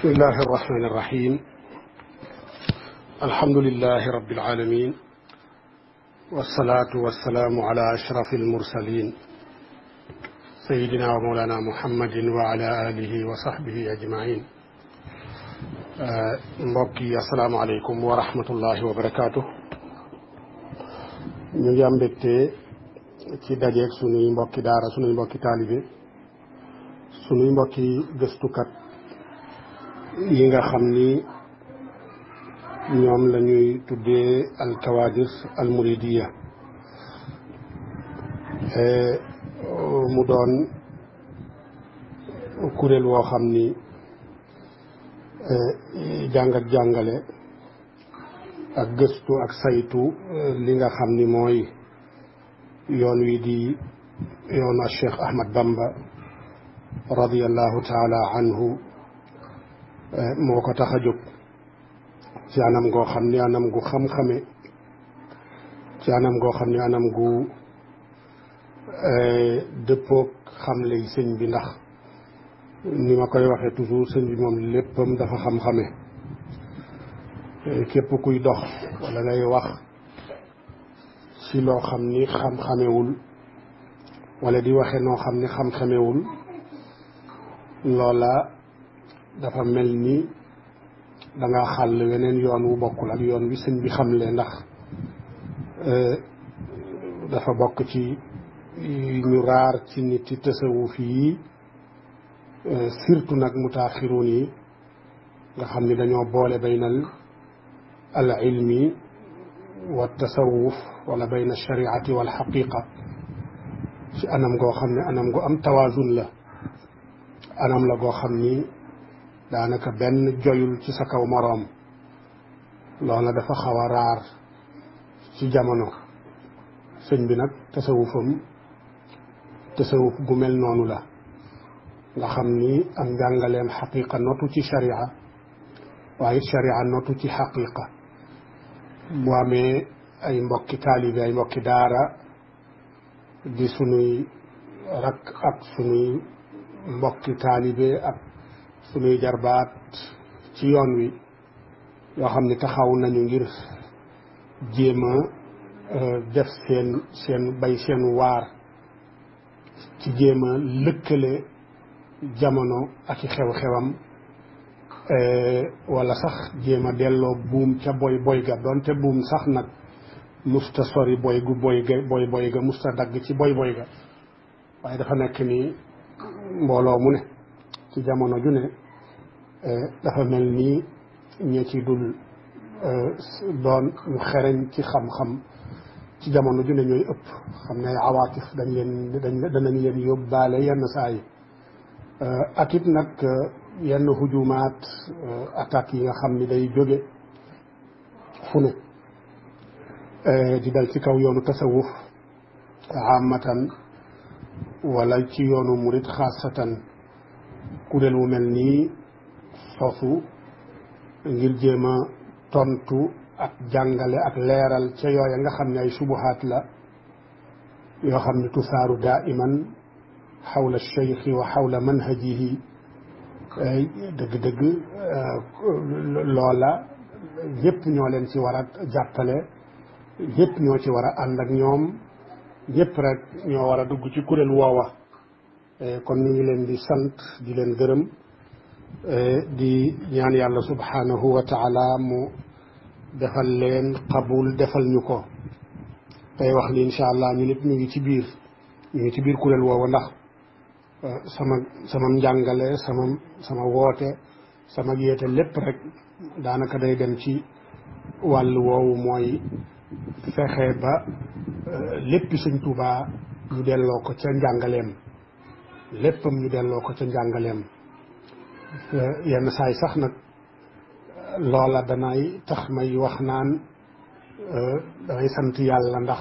bismillahi irrahmani irrahim alhamdulilahi rabbil alamin wasalaatu wasalaamu ala ashrafi almursalin sayidina wa mawlana muhammadin wa ala alihi wa sahbihi ajmain mbokk yi asalaamaaleykum wa rahmatullahi wa barakaatu. ñu ngi am mbégte ci dajeeg sunuy mbokki daara sunuy mbokki taalibe sunuy mbokki gëstukat yi nga xam ni ñoom la ñuy tuddee alkawaadir almuridiya mu doon kuréel woo xam ni jàng ak jàngale ak gëstu ak saytu li nga xam ni mooy yoon wi di yoonu Cheikh Ahmad Bamba radiyallahu taala anhu moo ko tax a jóg ci anam goo xam ni anam gu xam-xame ci anam goo xam ni anam gu dëppoog xamle sëñ bi, ndax ni ma koy waxee toujours sëñ bi moom léppam dafa xam-xame. képp kuy dox wala ngay wax ci loo xam ni xam-xamewul wala di waxe noo xam ni xam-xamewul loola dafa mel ni danga xàll weneen yoon wu bokkul ak yoon wi sëñ bi xamle, ndax dafa bokk ci ñu raar ci nit ci tasawuf yi surtout nag mutaaxiruun yi nga xam ni dañoo boole baynal al ilmi wa tasawuf wala bayna al shariati wal xaqiqa ci anam goo xam ne anam gu am tawaazun la, anam la goo xam ni daanaka benn joyul ci sa kaw moroom. loola dafa xaw a raar ci jamono. sëñ bi nag tasawuf gu mel noonu la nga xam ni am njàngaleem xaqiqa notu ci sharia waaye sharia notu ci xaqiqa. bu amee ay mbokki taalibe ay mbokki daara di sunuy rak ak sunuy mbokki taalibe ak sunuy jarbaat ci yoon wi yoo xam ni taxaw nañu ngir jéem a def seen waar ci jéem a lëkkale jamono ak i xew-xewam, wala sax jéem a delloo buum ca boy ga, doonte buum sax nag musta sori boy ga musta dagg ci boy ga, waaye dafa nekk ni mbooloo mu ne ci jamono ju ne dafa mel ni ñi ci dul doon ñu xereñ ci xam-xam ci jamono ju ne ñooy ëpp. xam ne awaatif danañ leen yóbbaale yenn saa yi ak it nag yenn hujumaat attaques yi nga xam ni day jóge fu ne di dal ci kaw yoonu tasawuf amatan wala ci yoonu murid xaasatan. kuréel wu mel nii sosu ngir jéem a tontu ak jàngale ak leeral ca yooya nga xam ne ay subuhaat la yoo xam ne tusaaru daiman xawla cheikhi wa xawla manhajihi. dëgg-dëgg loola ñëpp ñoo leen ci war a jàppale, ñëpp ñoo ci war a ànd ak ñoom, ñëpp rek ñoo war a dugg ci kuréel woowa. kon ñu ngi leen di sant di leen gërëm di ñaan yàlla subhanahu wa taala mu defal leen qabul defal ñu ko. tey wax ni incha allah ñu nit ñu ngi ci biir kuréel woowa, ndax sama njàngale sama woote sama yéete lépp rek daanaka day dem ci wàllu woowu, mooy fexe ba léppi Sëñ Tuubaa ñu delloo ko ca njàngaleem, léppam ñu delloo ko ca njàngaleem. yenn saay sax nag loola danay tax may wax naan damay sant yàlla, ndax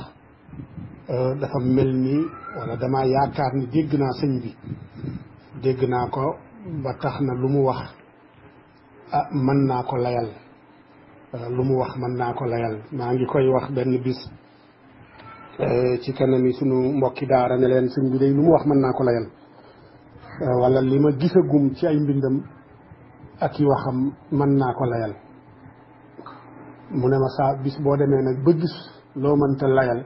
dafa mel ni wala dama yaakaar ni dégg naa sëñ bi, dégg naa ko ba tax na lu mu wax mën naa ko layal. maa ngi koy wax benn bis ci kanami sunu mbokki daara ne leen sëñ bi day lu mu wax mën naa ko layal. wala li ma gisagum ci ay mbindam ak i waxam mën naa ko layal mu ne ma saa bis boo demee nag ba gis loo mënta layal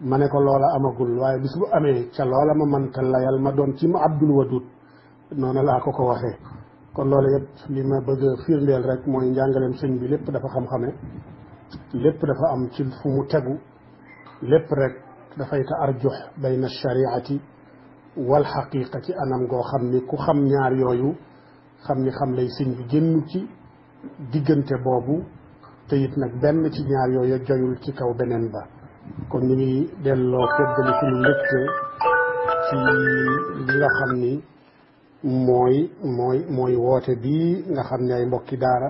ma ne ko loola amagul waaye bis bu amee ca loola ma mënta layal ma doon ci ma Abdul Wadud noonu laa ko waxee kon loolu yëpp li ma bëgg a firndeel rek mooy njàngaleem sëñ bi lépp dafa xam-xame lépp dafa am ci fu mu tegu lépp rek dafay taarjux bayna shariati wal xaqiqa ci anam goo xam ni ku xam ñaar yooyu xam ni xam lay sëñ bi génn ci diggante boobu te it nag benn ci ñaar yooyu joyul ci kaw beneen ba kon ñu ngi delloo feddali suñu mbégte ci li nga xam ni mooy woote bii nga xam ne ay mbokki daara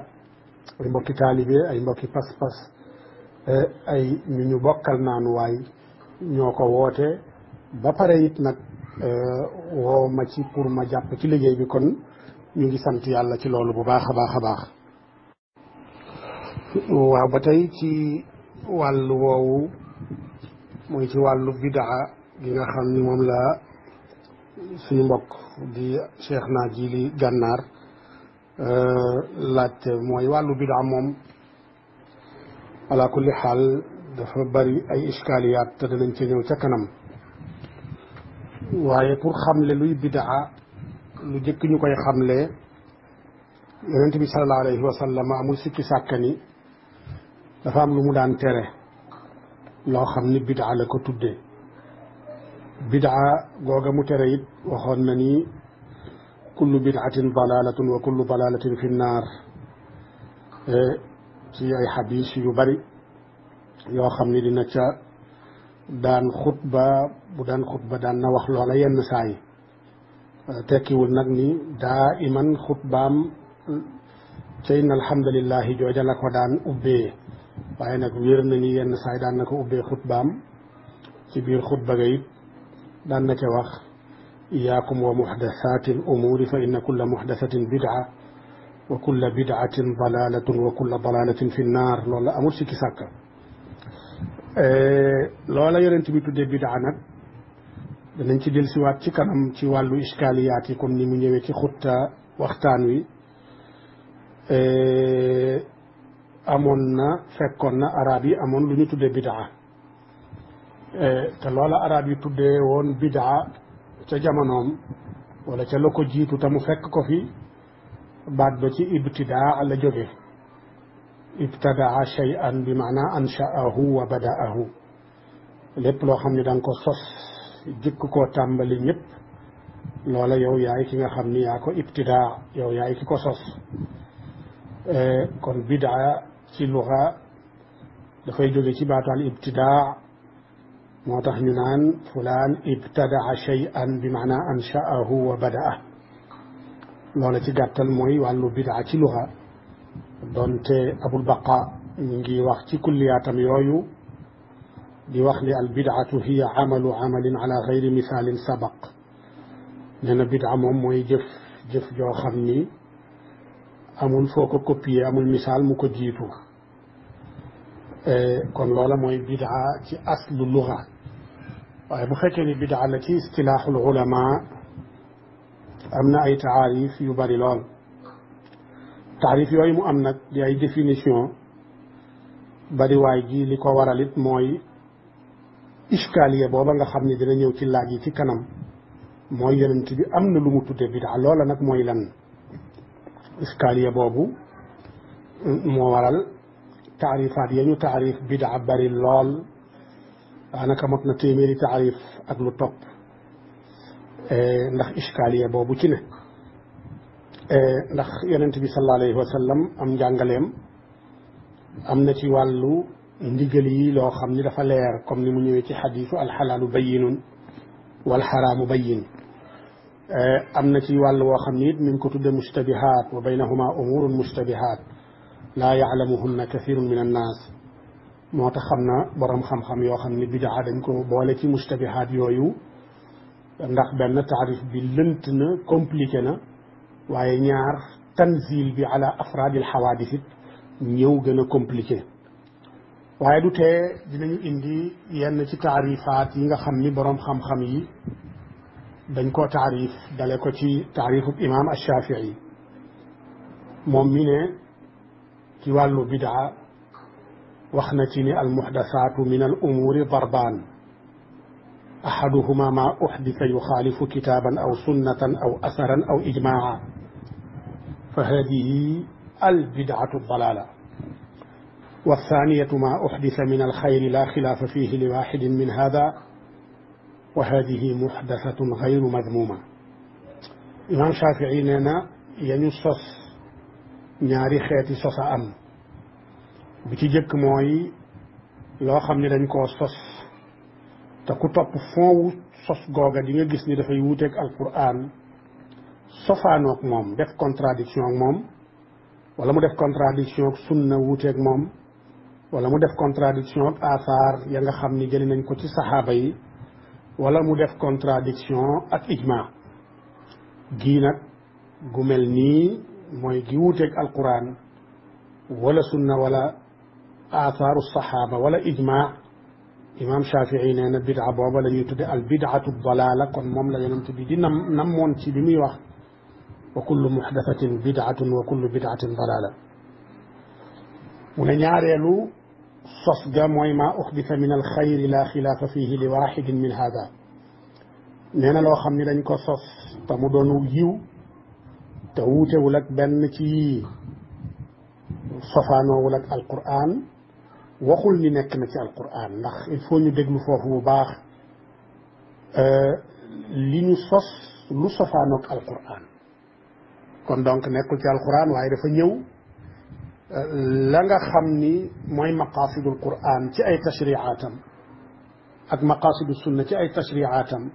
ay mbokki taalibe ay mbokki pas-pas ay ñu bokkal naanuwaay ñoo ko woote ba pare it nag woo ma ci pour ma jàpp ci liggéey bi kon ñu ngi sant yàlla ci loolu bu baax a baax a baax waaw ba tey ci wàllu woowu mooy ci wàllu bidaa gi nga xam ni moom la suñu mbokk di Cheikh naa Jili Gànnaar laajte mooy wàllu bidaa moom ala kulli xaal dafa bari ay iskaaliyaat te danañ ci ñëw ca kanam waaye pour xamle luy bidaa lu jëkk ñu koy xamle yonent bi sallallahu alayhi wa sallam amul sikki sàkka ni dafa am lu mu daan tere loo xam ni bidaa la ko tuddee bidaa googa mu tere it waxoon na ni kullu bidaatin dalalatun wa kullu dalalatin fi nnaar ci ay xadis yu bari yoo xam ni dina ca daan xutba bu daan xutba daan na wax loola yenn saa yi tekkiwul nag ni daa iman xutbaam ca inna alhamdulillahi jooja la ko daan ubbee waaye nag wér na ni yenn saa yi daan na ko ubbee xutbaam ci biir xutba ga it daan na ca wax iyaakum wa muxdasati al umuuri fa inna kulla muxdasatin bidaa wa kulla bidaatin dalalatun wa kulla dalalatin fi nnaar loolu la amul sikki sàkka loola yonent bi tuddee bidaa nag danañ ci dellusiwaat ci kanam ci wàllu iskaaliyaat yi comme ni mu ñëwee ci xutta waxtaan wi amoon na fekkoon na arab yi amoon lu ñu tuddee bidaa te loola arab yi tuddee woon bidaa ca jamonoom wala ca la ko jiitu te mu fekk ko fi baat ba ci ibtidaa la jóge ibtadaa shay'an bi maana ansha'ahu wa bada'ahu lépp loo xam ne da nga ko sos jëkk koo tàmbali ñëpp loola yow yaay ki nga xam ni yaa ko ibtidaa yow yaay ki ko sos kon bidaa ci luxa dafay jóge ci baataal ibtidaa moo tax ñu naan fulaan ibtadaa shay'an bi maana ansha'ahu wa bada'a loola ci gàttal mooy wàllu bidaa ci luxa doonte abul baqa ñu ngi wax ci kulliyaatam yooyu di wax ni al bidaatu hiya amalu amalin ala gayri misaalin sabaq nee na bidaa moom mooy jëf joo xam ni amul foo ko copier amul misaal mu ko jiitu kon loola mooy bidaa ci aslu luga waaye bu fekkee ni bidaa la ci istilaaxul ulama am na ay taarif yu bari lool taarif yooyu mu am nag di ay définition bariwaay gi li ko waral it mooy iskaaliya booba nga xam ne dina ñëw ci laaj yi ci kanam mooy yonent bi am na lu mu tudde bidaa loola nag mooy lan iskaaliya boobu moo waral taarifaat ya ñu taarif bidaa bari lool daanaka mot na téeméeri taarif ak lu topp ndax iskaaliya boobu ci ne ndax yonent bi sallallahu alayhi wa sallam am njàngaleem am na ci wàllu ndigal yi loo xam ni dafa leer comme ni mu ñëwee ci xadiisu alxalaalu bayyinun wal xaraamu bayyin am na ci wàll woo xam ni it mi ngi ko tudde mushtabihaat wa baynahuma umurun mushtabihaat laa yaclamuhunna kathirun min annaas moo tax xam na borom xam-xam yoo xam ni bidaa dañ ko boole ci mushtabihaat yooyu ndax benn taarif bi lënt na compliqué na waaye ñaar tanzil bi ala afraadil xawaadis it ñëw gën a compliqué waaye du tee dinañu indi yenn ci taarifaat yi nga xam ni borom xam-xam yi dañ koo taarif dale ko ci taarifub imaam Ashafii moom mi ne ci wàllu bidaa wax na ci ni al muhdasaatu min al umuuri darbaan ahaduhuma ma uhdisa yuxaalifu kitaaban aw sunnatan aw asaran aw ijmaa fa hadihi al bidaatu dalaala والثانية ما أحدث من الخير لا خلاف فيه لواحد من هذا وهذه محدثة غير مذمومة إمام شافعي نينا ينو sos ñaari xeeti sosa am bi ci jëkk mooy loo xam ne dañ koo sos te ku topp foowu sos googa di nga gis ni dafay wuuteeg alquran sofaanoog moom def contradiction ak moom wala mu def contradiction ak sunna wuuteeg moom wala mu def contradiction ak asaar ya nga xam ni jëli nañ ko ci saxaaba yi wala mu def contradiction ak ijma gii nag gu mel nii mooy gi wuuteeg alquran wala sunna wala athaaru saxaaba wala ijma imam Shafii nee na bid'a booba la ñuy tudde al bid'atu dalaala kon moom la yonent bi di namoon ci bi muy wax wa kullu muhdathatin bid'atun wa kullu bid'atin dalaala mu ne ñaareelu sos ga mooy ma uxdisa min al xayri la xilaafa fihi li waxidin min hada nee na loo xam ni dañ ko sos te mu doon yiw te wuutewul ak benn ci sofaanoowul ak alquran waxul ni nekk na ci alquran ndax il faut ñu déglu foofu bu baax li ñu sos lu sofaanoog alquran kon donc nekkul ci alquran waaye dafa ñëw la nga xam ni mooy maqasidul quran ci ay tashriaatam ak maqasidu sunna ci ay tashriaatam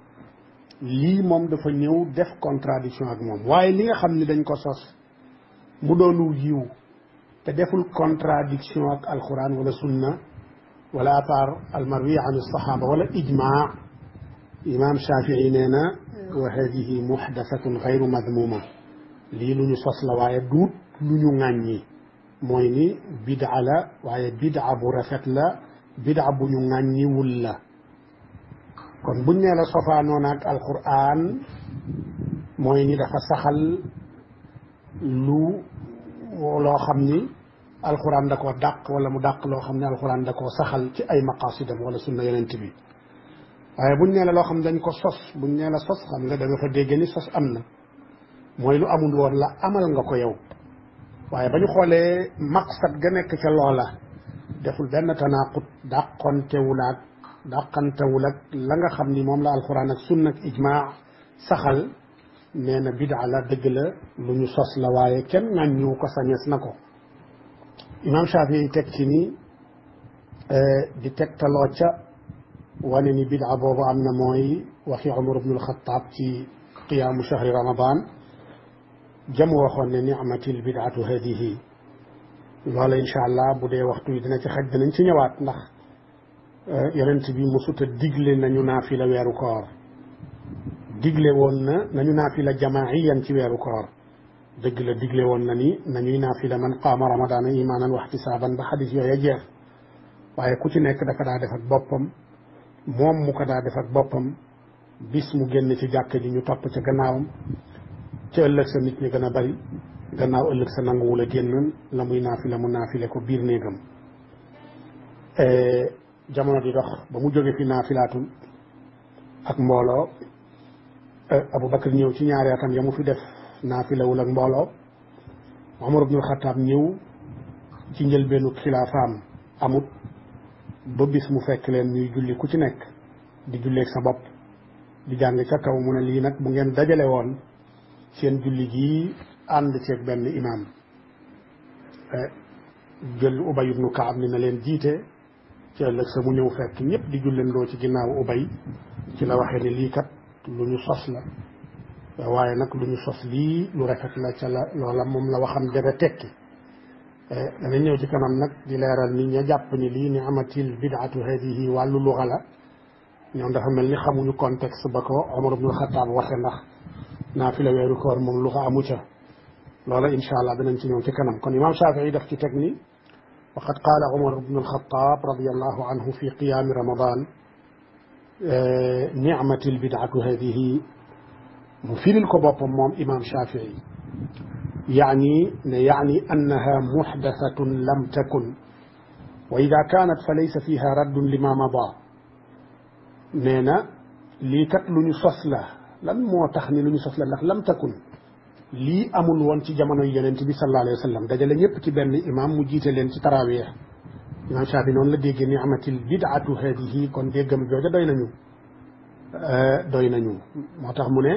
lii moom dafa ñëw def contradiction ak moom waaye li nga xam ni dañ ko sos mu doonu yiw te deful contradiction ak alquran wala sunna wala athar almarwi an alsahaba wala ijma imam Shafii nee na wa hadihi muhdathatun gayru madmuma lii lu ñu sos la waaye duut lu ñu ŋàññi mooy ni bid'a la waaye bid'a bu rafet la bid'a bu ñu ŋàññiwul la kon buñ nee la sofaanoon ak alquran mooy ni dafa saxal loo xam ni alquran da koo dàq wala mu dàq loo xam ne alquran da koo saxal ci ay maqasidam wala sunna yonent bi waaye buñ nee la loo xam ne dañ ko sos buñ nee la sos xam nga da nga fa dégg ni sos am na mooy lu amul woon la amal nga ko yow waaye ba ñu xoolee maqsad ga nekk ca loola deful benn tanaqut dàqantewul ak la nga xam ni moom la alquran ak sunna ak ijmaa saxal nee na bid'a la dëgg la lu ñu sos la waaye kenn ŋàññiwu ko sañees na ko imam Shafii teg ci ni di tegtaloo ca wane ni bid'a boobu am na mooy waxi Umar ibn al-Khattab ci qiyaamu shahri ramadan jam waxoon ne ni'matil bid'atu hadihi loola incha allah bu dee waxtu yi dina ci xaj dinañ ci ñëwaat ndax yonent bi mosuta digle nañu naafila weeru koor digle woon na nañu naafila jamaa'iyan ci weeru koor dëgg la digle woon na ni nañuy naafila man qaama ramadaana imaanan wa ihtisaaban ba xadis yooya jeex waaye ku ci nekk dafa daa def ak boppam moom mu ko daa def ak boppam bis mu génn ci jàkk ji ñu topp ca gannaawam ca ëllëg sa nit ñi gën a bari gannaaw ëllëg sa nanguwul a génn la muy naafila mu naafile ko biir néegam jamono di dox ba mu jóge fi naafilaatul ak mbooloo Aboubacar ñëw ci ñaari atam ya mu fi def naafilawul ak mbooloo Omar ibnul Xataab ñëw ci njëlbeenu xilaafaam amut ba bis mu fekk leen ñuy julli ku ci nekk di julleeg sa bopp di jàng ca kaw mu ne lii nag bu ngeen dajale woon seen julli gii ànd ceeg benn imaam jël Ubay ibnu Kaab ni na leen jiite ci ëllëg sa mu ñëw fekk ñëpp di jullandoo ci ginnaaw Ubay ci la waxee ni lii kat lu ñu sos la waaye nag lu ñu sos lii lu rafet la ca la loola moom la waxam debe tekki dana ñëw ci kanam nag di leeral ni ña jàpp ni lii ni amatil bid'atu hadihi wàllu luxa la ñoom dafa mel ni xamuñu contexte ba ko Omar ibnul Xataab waxe ndax naafila weeru koor moom luxa amu ca loola incha allah danañ ci ñëw ci kanam kon imam Shafii daf ci teg ni waqad qaala Umar ibn al-Khattab radiyallahu anhu fi qiyaami ramadan ni'matil bid'atu hadihi mu firil ko boppam moom imam Shafii يعني أنها محدثة لم تكن وإذا كانت فليس فيها رد لما مضى نينا لي كات لو ني سوس لا لان مو تخني لو ني سوس لا ndax لم تكن لي امول وون سي جامانو يونت بي صلى الله عليه وسلم داجال ñepp ci ben imam mu jité len ci tarawih imam shafi non la déggé ni'matil bid'atu hadihi kon déggam jooja doy nañu motax mu ne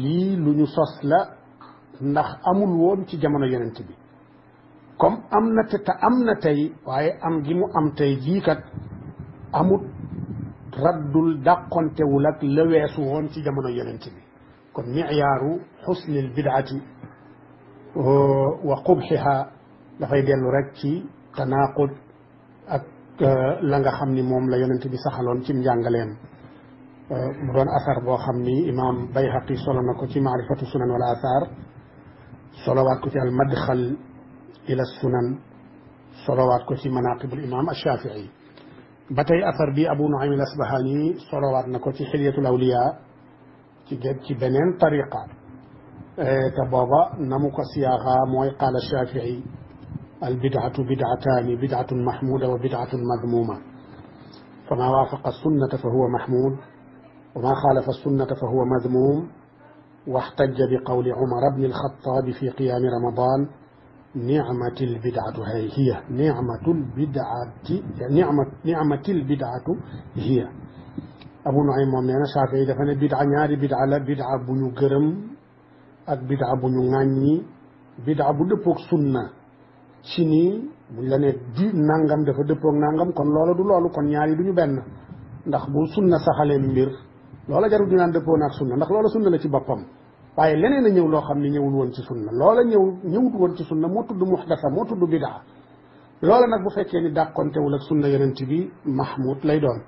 lii lu ñu sos la ndax amul woon ci jamono yonent bi comme am na te am na tey waaye am gi mu am tey jii kat amut raddul dàqontewul ak la weesu woon ci jamono yonent bi kon miyaaru xusnil bidaati wa qubxiha dafay dellu rek ci tanaaqud ak la nga xam ni moom la yonent bi saxaloon ci njàngaleem mu doon asar boo xam ni imam Bayhaqi solo na ko ci maarifatu sunan wala asar solowaat ko ci al madxal ila sunan solowaat ko ci manaqibul imam ashafii ba tey asar bi abu nuaym al asbahani solowaat na ko ci xilyatul awliya ci beneen tariqa te booba na mu ko siyaaxa mooy qaala shafii al bid'atu bid'ataani bid'atun mahmuda wa bid'atun madmuma fama waafaqa sunnata fa huwa mahmud وما خالف السنة فهو مذموم واحتج بقول عمر بن الخطاب في قيام رمضان نعمة البدعة هي نعمة البدعة هي أبو نعيم مومنا شافعي دفن بدعة نياري بدعة لا بدعة بنيو گرم ak بدعة بنيو غاني بدعة bu dëppook sunna ci ni buñ la ne di nangam dafa dëppook nangam kon loolu du loolu kon ñaari duñu benn ndax bu sunna saxalee mbir loola jarul di naan dëppoo naag sunna ndax loola sunna la ci boppam waaye leneen a ñëw loo xam ne ñëwul woon ci sunna loola ñëwut woon ci sunna moo tudd muhdasa moo tudd bidaa loola nag bu fekkee ni dàqontewul ak sunna yonent bi mahmud lay doon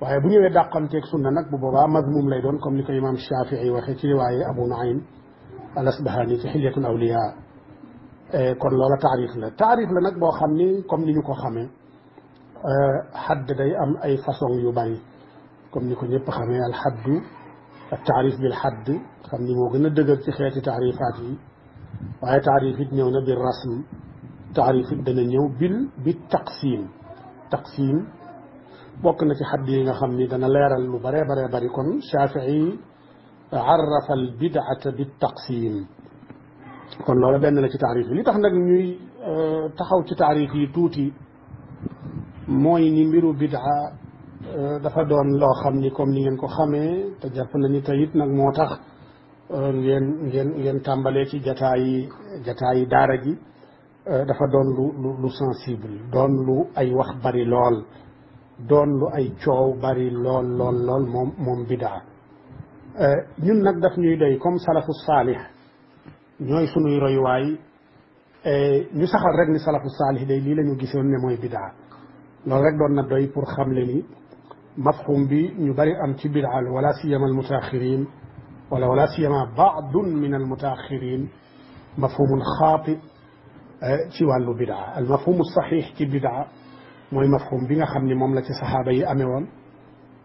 waaye bu ñëwee dàqonteeg sunna nag bu boobaa mazmum lay doon comme ni ko imam Shafii waxee ci riwaaye Abu Nuaym al Asbahani ci xilyatul awliya kon loola taarif la nag boo xam ni comme ni ñu ko xamee xadd day am ay façon yu bari comme ni ko ñëpp xamee al xaddu ak taarif bil xadd xam ni moo gën a dëgër ci xeeti taarifaat yi waaye taarif it ñëw na bil rasm taarif it dana ñëw bi taqsim bokk na ci xadd yi nga xam ni dana leeral lu bare bare bari kon Shafii arrafa al bid'ata bi taqsim kon loolu benn la ci taarif yi li tax nag ñuy taxaw ci taarif yi tuuti mooy ni mbiru bid'a dafa doon loo xam ni comme ni ngeen ko xamee te jàpp na ni tey it nag moo tax ngeen tàmbalee ci jataayi daara ji dafa doon lu sensible doon lu ay wax bari lool doon lu ay coow bari lool moom bidaa ñun nag daf ñuy doy comme salafu saalih ñooy sunuy royuwaay ñu saxal rek ni salafu saalih day lii la ñu gisoon ne mooy bidaa loolu rek doon na doy pour xamle ni mafhum bi ñu bari am ci bidaa wala siyama al mutaaxirin wala siyama baadun min al mutaaxirin mafhumun xaati ci wàllu bidaa al mafhumu saxiix ci bidaa mooy mafhum bi nga xam ni moom la ci saxaaba yi amee woon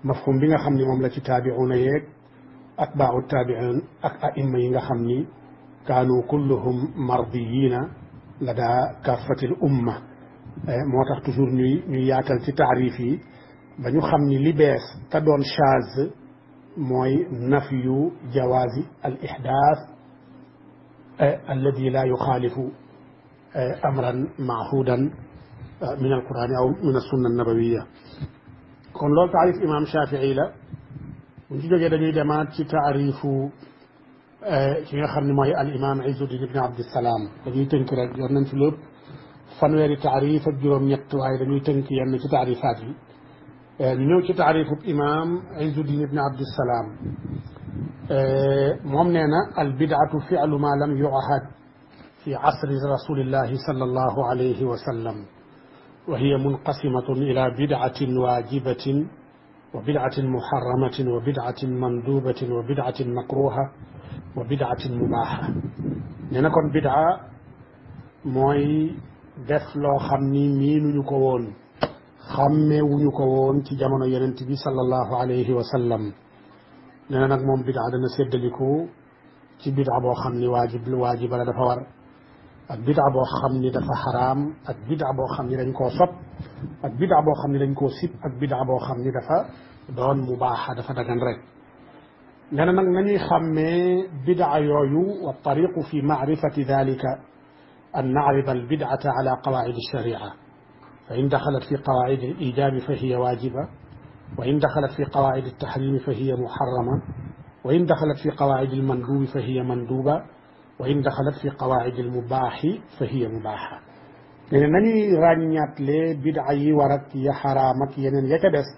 mafhum bi nga xam ni moom la ci taabi'uuna yeeg atbaa'u taabi'uun ak a'imma yi nga xam ni kaanu kulluhum mardiyiina ladaa kaafatil umma moo tax toujours ñuy yaatal ci taarif yi ba ñu xam ni li bees te doon shaaz mooy nafyu jawaazi al ihdaas alladi laa yuxaalifu amran maahudan min al quraan aw min as sunna nabawiya kon loolu taarif imam Shafii la buñ ci jógee dañuy demaat ci taarifu ki nga xam ne mooy al imam Izzuddin ibn Abdissalaam dañuy tënk rek yor nañ fi lépp fanweeri taarif ak juróom-ñett waaye dañuy tënk yenn ci taarifaat yi ñu ñëw ci taarifu imam Izzuddin ibn Abdissalaam moom nee na al bidaatu fi'lu ma lam yu'had fi asri rasulillahi sallallahu alayhi wa sallam وهي منقسمة إلى بدعة واجبة وبدعة محرمة وبدعة مندوبة وبدعة مكروهة وبدعة مباحة نكون بدعة موي def loo xam ni miinuñu ko woon xàmmeewuñu ko woon ci jamono yonent bi sallallahu alayhi wa sallam nee na nag moom bidaa dana séddaliku ci bid'a boo xam ni waajiba la dafa war ak bid'a boo xam ni dafa xaraam ak bid'a boo xam ni dañ koo sopp ak bid'a boo xam ni dañ koo sib ak bid'a boo xam ni dafa doon mubaaxa dafa dagan rek nee na nag nañuy xàmmee bid'a yooyu wa tariqu fi maarifati dalika an naarida al bid'ata ala qawaid alsharia fa in daxalat fi qawaid alijabi fa hiya waajiba wa in daxalat fi qawaid altaxrimi fa hiya muxarama wa in daxalat fi qawaid almandubi fa hiya manduba wa in daxalat fi qawaid almubaaxi fa hiya mubaaxa nee na nañuy ràññaatle bid'a yi war ak ya xaraam ak yeneen ya ca des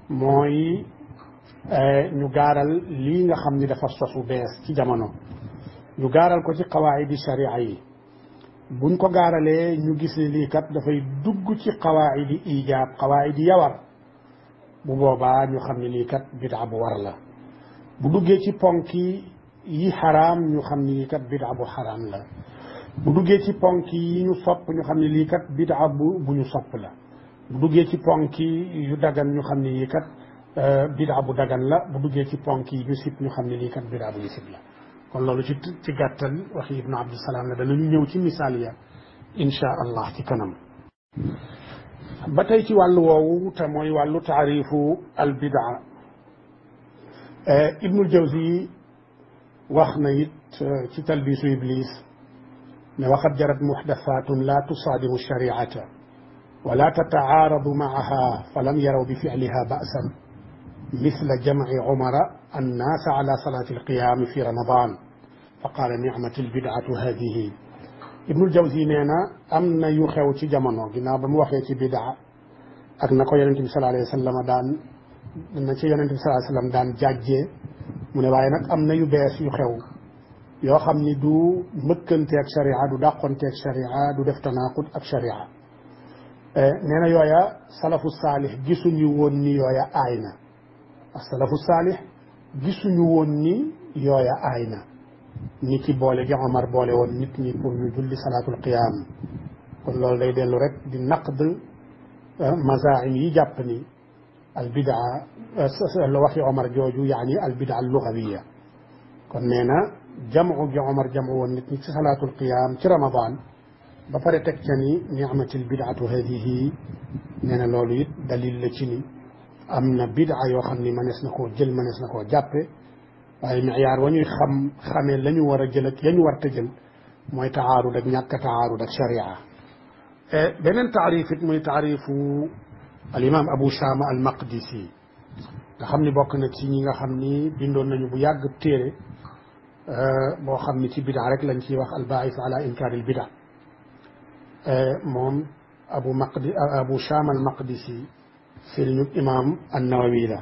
mooy ñu gaaral lii nga xam ni dafa sosu bees ci jamono ñu gaaral ko ci qawaidi sharia yi buñ ko gaaralee ñu gis ne lii kat dafay dugg ci qawaidi ijaab qawaidi yawar bu boobaa ñu xam ne lii kat bid'a bu war la bu duggee ci ponki yi xaraam ñu xam ne lii kat bid'a bu xaraam la bu duggee ci ponki yi ñu sopp ñu xam ne lii kat bid'a bu ñu sopp la bu duggee ci ponki yu dagan ñu xam ne lii kat bid'a bu dagan la bu duggee ci ponk yi ñu sib ñu xam ne lii kat bid'a bu ñu sib la kon loolu ci gàttal waxi ibnu abdusalaam la danañu ñëw ci misaal ya insha allah ci kanam ba tey ci wàllu woowu te mooy wàllu taarifu al bid'a ibnul jawzi wax na it ci talbisu iblis ne waqad jarat muhdathatun la tusaadimu shariata wala tataaradu maaha falam yaraw bi fi'liha ba'san مثل جمع عمر الناس على صلاة القيام في رمضان فقال نعمة البدعة هذه ابن الجوزي نينا أمنا يخيو تي جمانو جنا بموخي تي بدعة أكنا كو ينتي صلى الله عليه وسلم دان نتي ينتي صلى الله عليه وسلم دان جاجي من واي نك أمنا يبيس يخيو yoo xam ni du mëkkante ak sharia du dàqonte ak sharia du def tanaqud ak sharia nee na yooya salafu saalih gisuñu woon ni yooya aay na asalafu saalih gisuñu woon ni yooya aay na ni ki boole gi Omar boole woon nit ñi pour ñu julli salaatul qiyaam kon loolu day dellu rek di naqd mazaahim yi jàpp ni al bidaa la waxi Omar jooju yaani al bidaa lugawiya kon nee na jamu gi Omar jamu woon nit ñi ci salaatul qiyaam ci Ramadan ba pare teg ca ni ni'matil bidaatu hadihi nee na loolu it dalil la ci ni am na bid'a yoo xam ni mënees na koo jël mënees na koo jàppe waaye miyaar wa ñuy xamee la ñu war a jël ak ya ñu war a jël mooy taarud ak ñàkk a taarud ak sharia beneen taarif it muy taarifu al imam Abu Shama al Maqdisi nga xam ni bokk na ci ñi nga xam ni bindoon nañu bu yàgg téere boo xam ni ci bid'a rek lañ ciy wax al baa'is ala inkaar al bid'a moom Abu Shama al Maqdisi sëriñu imam an-Nawawi la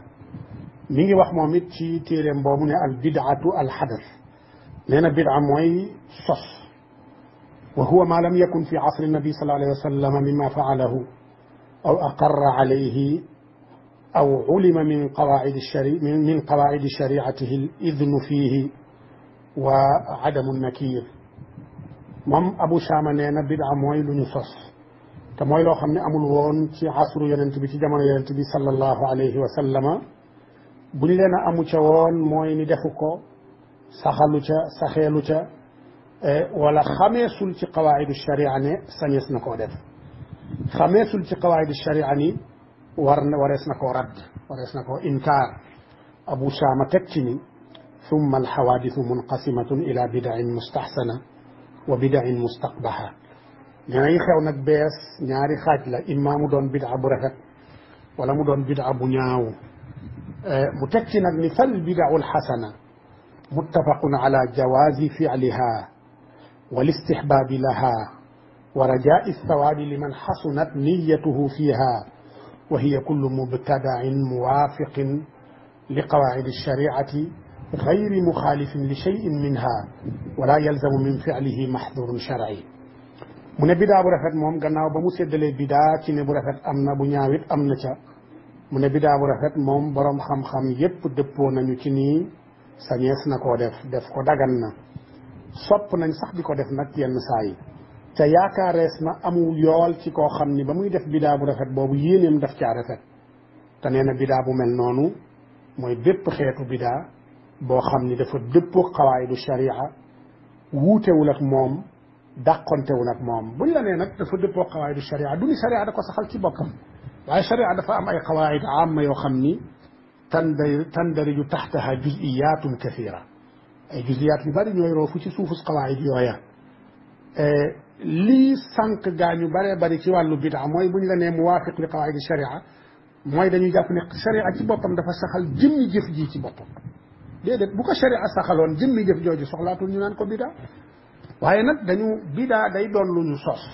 mi ngi wax moom it ci téeréem boobu ne al bid'atu al xadas nee na bid'a mooy sos wa huwa ma lam yakun fi asri nabi sallallahu alayhi wa sallam mimma fa'alahu aw aqarra alayhi aw ulima min qawaa'id shari'atihi al idnu fihi wa adamu nakir moom Abu Shama nee na bid'a mooy lu ñu sos te mooy loo xam ne amul woon ci asru yonent bi ci jamono yonent bi sallallahu alayhi wa sallama buñ leen a amu ca woon mooy ni defu ko saxalu ca saxeelu ca wala xameesul ci qawaidu sharia ne sañees na koo def xameesul ci qawaidu sharia ni warees na koo radd warees na koo inkaar Abu Shama teg ci ni thumma alxawaadisu munqasimatun ila bidain mustaxsana wa bidain mustaqbaha nee yi xew nag bees ñaari xaaj la imma mu doon bid'a bu rafet wala mu doon bid'a bu ñaaw mu teg ci nag ni fal bid'u alxasana muttafaqun ala jawaazi fi'liha wal istihbaabi laha wa rajaa'i thawaabi liman xasunat niyyatuhu fiha wa hiya kullu mubtada'in muwaafiqin li qawaa'idi shari'ati gayri muxaalifin li shay'in minha wala yalzamu min fi'lihi maxdurun shar'i mu ne bidaa bu rafet moom gannaaw ba mu séddalee bidaa ci ne bu rafet am na bu ñaawit am na ca mu ne bidaa bu rafet moom boroom xam-xam yépp dëppoo nañu ci nii sañees na koo def ko dagan na sopp nañ sax di ko def nag yenn saa yi te yaakaarees na amul yool ci koo xam ni ba muy def bidaa bu rafet boobu yéeneem daf caa rafet te nee na bidaa bu mel noonu mooy bépp xeetu bidaa boo xam ni dafa dëppoo xawaayidu sharia wuutewul ak moom dàqontewul ak moom buñ la nee nag dafa dëppoo xawaayidu sharia du ni sharia da ko saxal ci boppam waaye sharia dafa am ay xawaayid amma yoo xam ni tandariju taxtaha juz'iyaatun kathira ay juziyaat yu bari ñooy roofu ci suufus xawaayid yooya lii sànq gaañu baree bari ci wàllu bidaa mooy buñ la nee muwaafiq li xawaayid sharia mooy dañuy jàpp ne sharia ci boppam dafa saxal jëmmi jëf ji ci boppam déedéet bu ko sharia saxaloon jëmmi jëf jooju soxlaatul ñu naan ko bidaa waaye nag dañu bidaa day doon lu ñu sos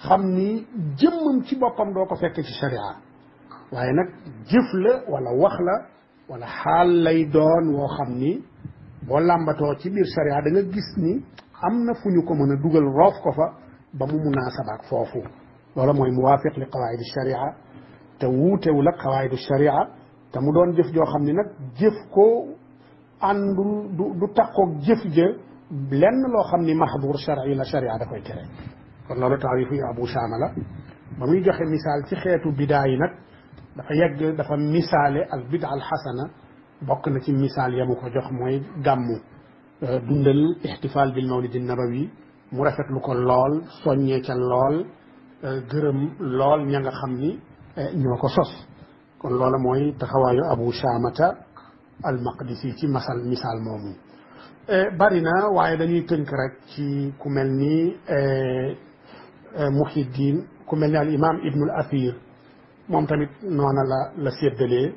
xam ni jëmmam ci boppam doo ko fekk ci sharia waaye nag jëf la wala wax la wala xaal lay doon woo xam ni boo làmbatoo ci biir sharia da nga gis ni am na fu ñu ko mën a dugal roof ko fa ba mu munaasabaak foofu loola mooy muwaafiq li qawaayidi sharia te wuutewul ak qawaayidi sharia te mu doon jëf joo xam ni nag jëf ko àndul du takkoog jëf ja lenn loo xam ni mahdur shar'i la sharia da koy tere kon loolu taarifu yi Abu Shama la ba muy joxe misaal ci xeetu bidaa yi nag dafa misaale al bida al xasana bokk na ci misaal yamu ko jox mooy gàmmu dundal ixtifaal bil mawlidi nabawi mu rafetlu ko lool soññee ca lool gërëm lool ña nga xam ni ñoo ko sos kon loola mooy taxawaayu Abu Shamata al maqdisi ci misaal moomu bari na waaye dañuy tënk rek ci ku mel ni Muhyiddin ku mel ni al imam Ibnul Athir moom tamit noona la séddalee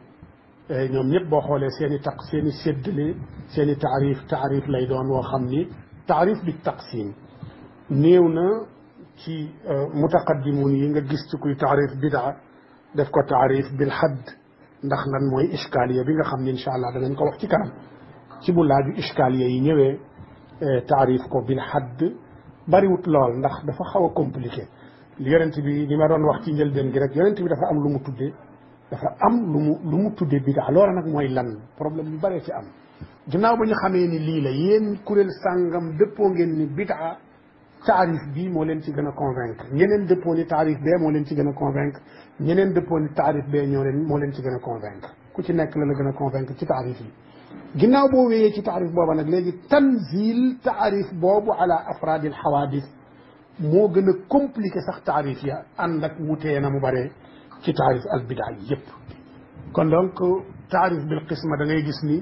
ñoom ñëpp boo xoolee seen i séddale seen i taarif lay doon woo xam ni taarif bi taqsim néew na ci mutaqaddimun yi nga gis ci kuy taarif bidaa def ko taarif bil hadd ndax lan mooy iskaliya bi nga xam ni incha allah danañ ko wax ci kanam ci bu laaju iskaliya yi ñëwee taarif ko bil hadd bariwut lool ndax dafa xaw a compliqué li yonent bi li ma doon wax ci njëlbeen gi rek yonent bi dafa am lu mu tuddee bidaa loola nag mooy lan problème yu bëree ci am ginnaaw ba ñu xamee ni lii la yéen kuréel sàngam dëppoo ngeen ni bidaa taarif bii moo leen ci gën a convaincre ñeneen dëppoo ni taarif bee moo leen ci gën a convaincre ñeneen dëppoo ni taarif bee moo leen ci gën a convaincre ku ci nekk la gën a convaincre ci taarif yi ginnaaw boo wéyee ci taarif booba nag léegi tanzil taarif boobu ala afraadil xawaadis moo gën a compliqué sax taarif ya ànd ak wutee na mu bare ci taarif al bidaa yi yëpp kon donc taarif bil qisma da ngay gis ni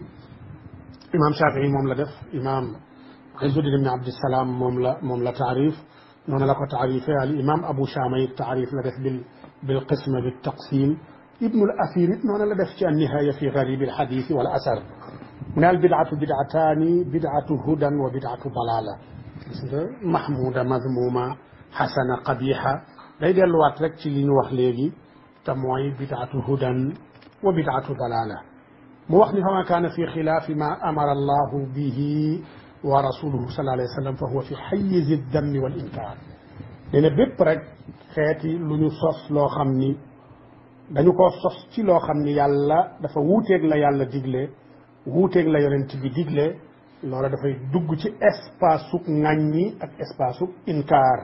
imam Shafii moom la def imam Izzuddin ibn Abdissalaam moom la taarif noonu la ko taarifee al imam Abu Shama it taarif la def bil qisma bi taqsim Ibnul Athir it noonu la def ci an nihaaya fi garib al hadith wal asar mu ne al bidaatu bidaataani bidaatu hudan wa bidaatu dalaala gis nga mahmuda mazmuma xasana qabiha day delluwaat rek ci li ñu wax léegi te mooy bidaatu hudan wa bidaatu dalaala mu wax ni fa ma kaana fi xilaafi ma amara allahu bihi wa rasuluhu sallallahu alayhi wa sallam fa huwa fi xayizi dammi wal inkaar nee na bépp rek xeeti lu ñu sos loo xam ni dañu ko sos ci loo xam ni yàlla dafa wuuteeg la yàlla digle wuuteeg la yonent bi digle loola dafay dugg ci espace suk ŋàññi ak espace suk inkaar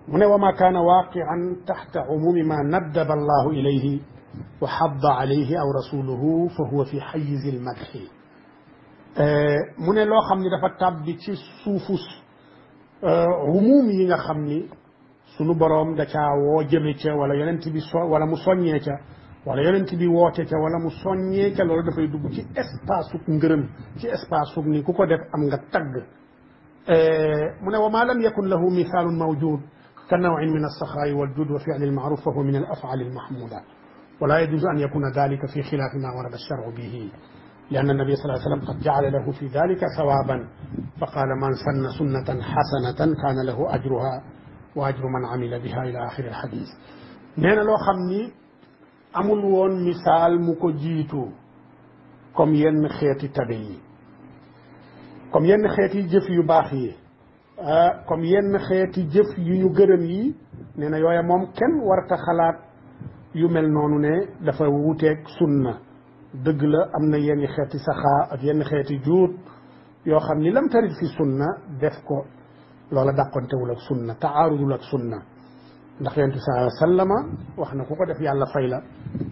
mu ne wa ma kaana waaqian taxta umumi ma naddaba allahu ilayhi wa xadda alayhi aw rasuluhu fa huwa fi xayizi lmadxi mu ne loo xam ni dafa tàbbi ci suufus umum yi nga xam ni sunu boroom da caa woo jëme ca wala yonent bi wala mu soññee ca wala yonent bi woote ca wala mu soññee ca loolu dafay dugg ci espace suk ngërëm ci espace suk ni ku ko def am nga tagg mu ne wa ma lam yakun lahu mithaalun mawjud ka nawin min alsaxaayi waljud wa fi'li almaaruf fa huwa min alaf'aali almahmuda wala yajuuzu an yakuna dalika fi xilaafi ma warada alshar'u bihi لأن النبي صلى الله عليه وسلم قد جعل له في ذلك ثوابا فقال من سن سنة حسنة كان له أجرها وأجر من عمل بها إلى آخر الحديث نينا لو خمني amul woon misaal mu ko jiitu comme yenn xeeti tabe yi comme yenn xeeti jëf yu baax yi comme yenn xeeti jëf yu ñu gërëm yi nee na yooya moom kenn warta xalaat yu mel noonu ne dafa wuuteeg sunna dëgg la am na yenn xeeti saxaa ak yenn xeeti juut yoo xam ni lam tarit fi sunna def ko loola dàqontewul ak sunna taarudul ak sunna ndax yonent bi sallallahu alayhi wa sallama wax na ku ko def yàlla fay la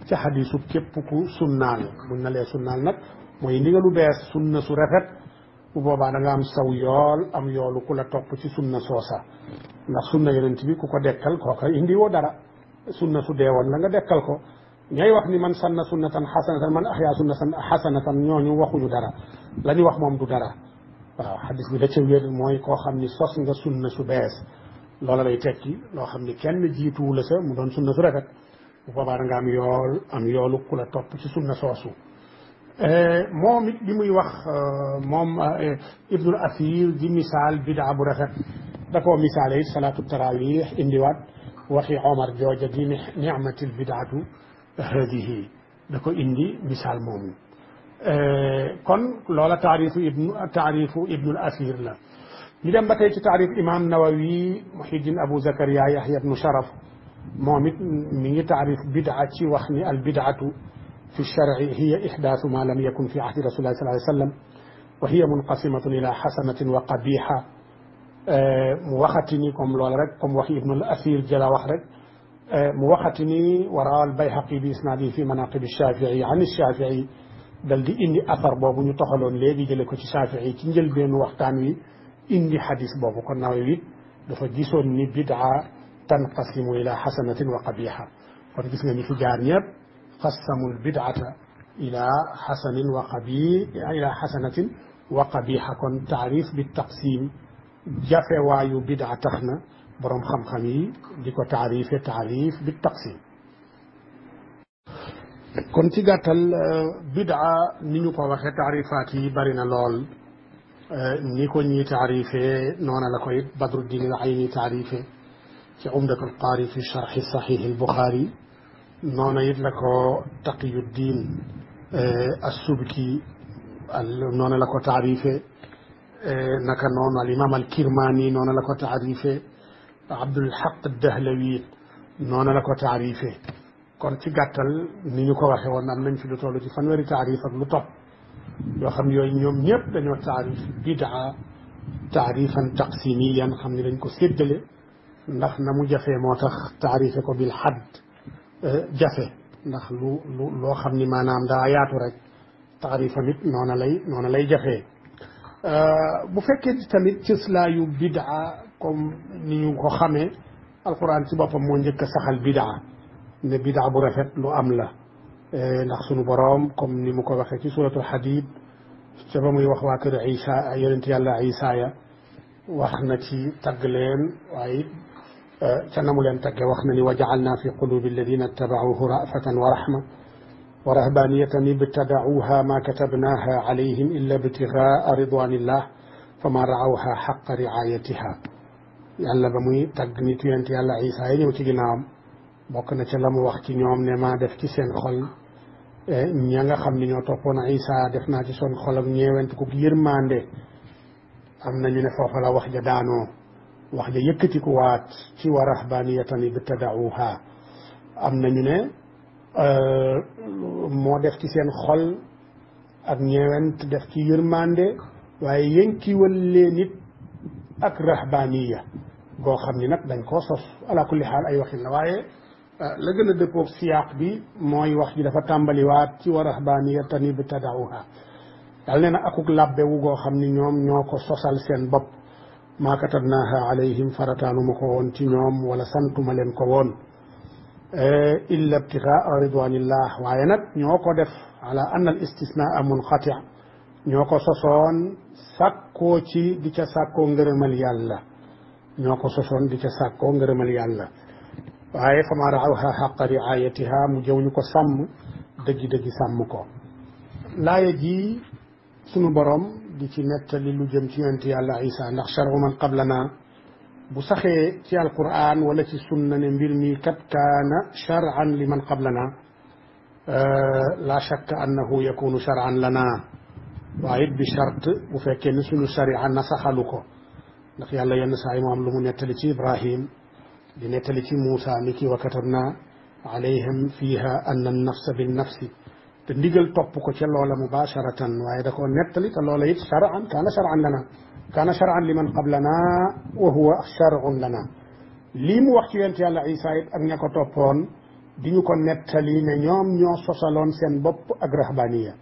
ca xadiisu képp ku sunnaal buñ na lee sunnaal nag mooy ndigalu bees sunna su rafet bu boobaa da nga am saw yool am yoolu ku la topp ci sunna soosa ndax sunna yonent bi ku ko dekkal kooka indi woo dara sunna su deewoon la nga dekkal ko ñay wax ni man sanna sunnatan xasanatan man ahya sunnatan xasanatan ñooñu waxuñu dara la ñu wax moom du dara waaw xadis bi da ca wér mooy koo xam ni sos nga sunna su bees loola lay tekki loo xam ni kenn jiituwu la sa mu doon sunna su rafet bu boobaa da nga am yoolu ku la topp ci sunna soosu moom it bi muy wax moom ibnul asir di misaal bidaa bu rafet da koo misaale it salaatu tarawih indiwaat waxi omar jooja di nicmatil bidaatu hadihi da ko indi misaal moomu kon loola taarifu ibnul asir la ñu dem ba tey ci taarif imam nawawi muhiddin abu zakaria yahya ibnu sharaf moom it mi ngi taarif bidaa ci wax ni al bidaatu في الشرع هي إحداث ما لم يكن في عهد رسول الله صلى الله عليه وسلم وهي منقسمة إلى حسنة وقبيحة موختني كم لولرك كم وحي ابن الأثير جلا وحرك موختني وراء البيهقي بإسناده في مناقب الشافعي عن الشافعي بل دي إني أثر بابو نتخلون لي جلكو الشافعي تنجل بين وقتانوي إني حديث بابو كنا ويويد دفا جيسون بدعة تنقسم إلى حسنة وقبيحة فنجسنا في جارنيب قسموا البدعة إلى حسن وقبيح إلى حسنة وقبيحة كن تعريف بالتقسيم جافة وايو بدعة تخنا برم خمخمي ديكو تعريف بالتقسيم كنت قلت البدعة نينو قوة تعريفاتي برنا لول نيكو ني تعريفه نونا لكويت بدر الدين العيني تعريفه في عمدة القاري في شرح صحيح البخاري noona it la ko taqiyuddin assubki noona la ko taarife naka noonu al imam al kirmani noona la ko taarife abdul haq dahlawi noona la ko taarife kon ci gàttal ni ñu ko waxe woon am nañ fi lu toll ci fanweeri taarif ak lu topp yoo xam yooyu ñoom ñëpp dañoo taarif bidaa taarifan taqsimiyan xam ne dañ ko séddale ndax na mu jafee moo tax taarife ko bil hadd jafe ndax loo xam ni maanaam daa yaatu rek taarifa nit noona lay jafee bu fekkee tamit cëslaayu bidaa comme ni ñu ko xamee alquran ci boppam moo njëkk a saxal bidaa ne bidaa bu rafet lu am la ndax sunu boroom comme ni mu ko waxee ci suratul hadid ca ba muy wax waa kër Isa yonent yàlla Isa ya wax na ci tagg leen waaye كنمو لن تجوخنني وجعلنا في قلوب الذين اتبعوه رأفة ورحمة ورهبانية ابتدعوها ما كتبناها عليهم إلا ابتغاء رضوان الله فما رعوها حق رعايتها يلا بموي تغني تيانتي يلا عيسى ينيو تي غيناam bokk na ci lamu wax ci ñoom ne ma def ci seen xol ña nga xam ni ñoo toppoon Isa def naa ci son xol ak ñeewent ku yërmande am nañu ne foofa la wax ja daanoo wax ja yëkkati ko waat ci wa rahbaniyatan ibtada'uha am nañu ne moo def ci seen xol ak ñeewent def ci yërmande waaye yënkiwal leen nit ak rahbaniya goo xam ni nag dañ koo sos ala kulli xaal ay waxin la waaye la gën a dëppoog siyaaq bi mooy wax ji dafa tàmbaliwaat ci wa rahbaniyatan ibtada'uha dal nee na akuk labbewu goo xam ni ñoom ñoo ko sosal seen bopp ما كتبناها عليهم فرتان مكون تنوم ولا سنتم لن كون إلا ابتغاء رضوان الله وعينت نيوكو دف على أن الاستثناء منقطع نيوكو سصون ساكو تي ديكا ساكو ngërëmal yàlla نيوكو سصون ديكا ساكو ngërëmal yàlla waaye فما رعوها حق رعايتها mu jëw ñu ko sàmm dëggi dëggi sàmm ko laaya ji sunu borom di ci nettali lu jëm ci yonent yàlla Isa ndax shar'u man qablana bu saxee ci alquran wala ci sunna ne mbir mi kat kaana shar'an li man qablana la shakka annahu yakunu shar'an lana waaye bi shart bu fekkee ni sunu sharia nasaxalu ko ndax yàlla yenn saa yi mu am lu mu nettali ci Ibrahim di nettali ci Muusa ni ki wa katabna alayhim fiha anna an-nafsa bin-nafsi te ndigal topp ko ca loola mubasharatan waaye da koo nettali te loola it shar'an kaana shar'an liman qablana wa huwa shar'un lana lii mu wax ci yonent yàlla Isa it ak ña ko toppoon di ñu ko nettali ne ñoom ñoo sosaloon seen bopp ak rahbaniya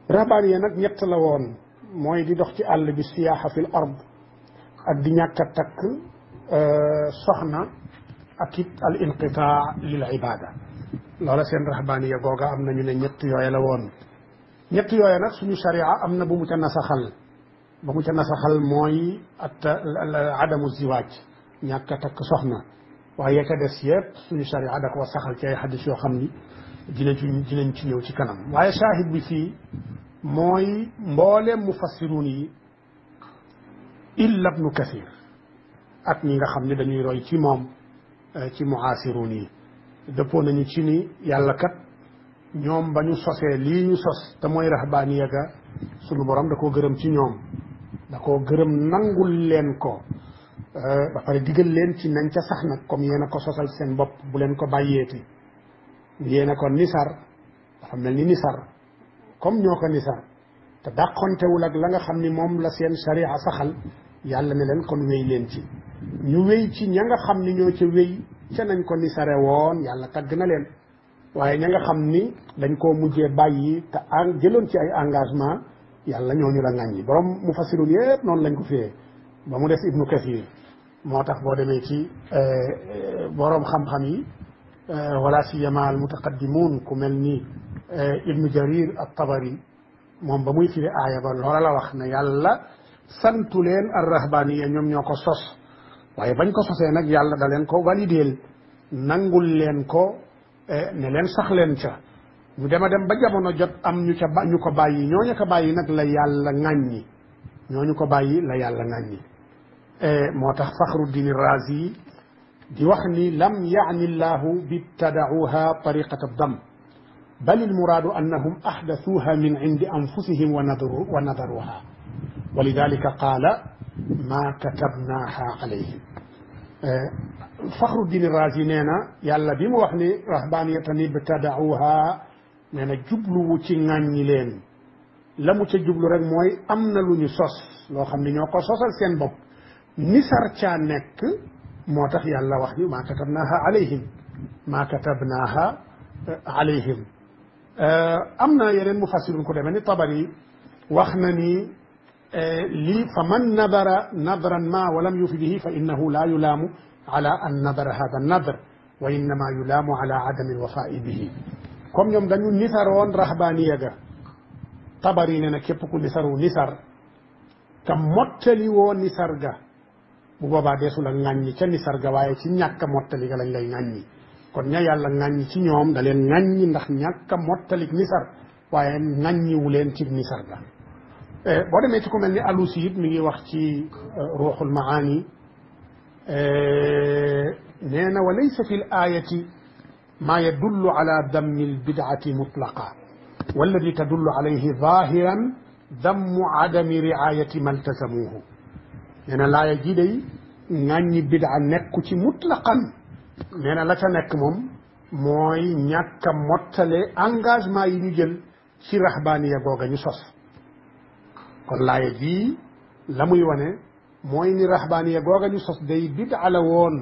rahbaaniya nag ñett la woon mooy di dox ci àll bi siyaaxa fil ard ak di ñàkk a takk soxna ak it al inqitaa lil ibada loola seen rahbaaniya googa am nañu ne ñett yooya la woon ñett yooya nag suñu sharia am na bu mu ca nasaxal ba mu ca nasaxal mooy adamu ziwaaj ñàkk a takk soxna waaye ka des yëpp suñu sharia da koo saxal ci ay xadis yoo xam ni dinañ ci ñëw ci kanam waaye shahid bi fii mooy mbooleem mufassiruun yi illa ibnu kathir ak ñi nga xam ne dañuy roy ci moom ci muasiruun yi dëppoo nañu ci ni yàlla kat ñoom ba ñu sosee lii ñu sos te mooy rahbaaniya ga sunu borom da koo gërëm ci ñoom da koo gërëm nangul leen ko ba pare digal leen ci nañ ca sax nag comme yéen a ko sosal seen bopp bu leen ko bàyyeeti yéen a ko nisar dafa mel ni nisar comme ñoo ko nisar te dàqontewul ak la nga xam ni moom la seen sharia saxal yàlla ne leen kon wéy leen ci ñu wéy ci ña nga xam ni ñoo ca wéy ca nañ ko nisare woon yàlla tagg na leen waaye ña nga xam ni dañ koo mujjee bàyyi te jëloon ci ay engagement yàlla ñooñu la ŋàññi borom mufassirun yépp noonu lañ ko fiyee ba mu des ibnu kathir moo tax boo demee ci borom xam-xam yi wala siyama al mutaqaddimun ku mel ni ibnu jarir at-tabari moom ba muy firi aaya ba loola la wax ne yàlla santu leen ar rahbaniya ñoom ñoo ko sos waaye bañ ko sosee nag yàlla da leen ko valideel nangul leen ko ne leen sax leen ca ñu dem a dem ba jamono jot am ñu ko bàyyi ñooñu ko bàyyi nag la yàlla ŋàññi ñooñu ko bàyyi la yàlla ŋàññi moo tax faxruddin razi di wax ni lam yaani llahu bibtadauha tariqata dam bal ilmuraadu annahum ahdathuha min indi anfusihim wa nadaruha wa lidalika qaala ma katabnaha alayhim faxruddin razi nee na yàlla bi mu wax ni rahbaniyatan ibtadauha nee na jubluwu ci ŋàññi leen la mu ca jublu rek mooy am na lu ñu sos loo xam ne ñoo ko sosal seen bopp nisar caa nekk moo tax yàlla wax ni maa katabnaaha alayhim maa katabnaaha alayhim am na yeneen mufassirun ko demee ni tabari wax na ni lii fa man nadara nadran ma walam yufidihi fa innahu la yulaamu ala an nadara hada nadr wa innama yulaamu ala adami alwafai bihi comme ñoom dañu nisaroon rahbaaniya ga tabari ne na képp ku nisaru nisar te mottali woo nisar ga bu boobaa deesu la ŋàññi ca nisar ga waaye ci ñàkk a mottali ga lañ lay ŋàññi kon ña yàlla ŋàññi ci ñoom da leen ŋàññi ndax ñàkk a mottalik nisar waaye ŋàññiwu leen ci nisar ga boo demee ci ku mel ni alusi it mi ngi wax ci ruuxul maani nee na wa laysa fi l ayati ma yadullu ala dammi albidati mutlaqa walladi tadullu alayhi zahiran dammu adami riayati ma iltasamuhu nee na laaya ji day ŋàññi bida nekku ci mutlaqan nee na la ca nekk moom mooy ñàkk a mottale engagement yi ñu jël ci rahbaaniya googa ñu sos kon laaya ji la muy wane mooy ni rahbaaniya googa ñu sos day bida la woon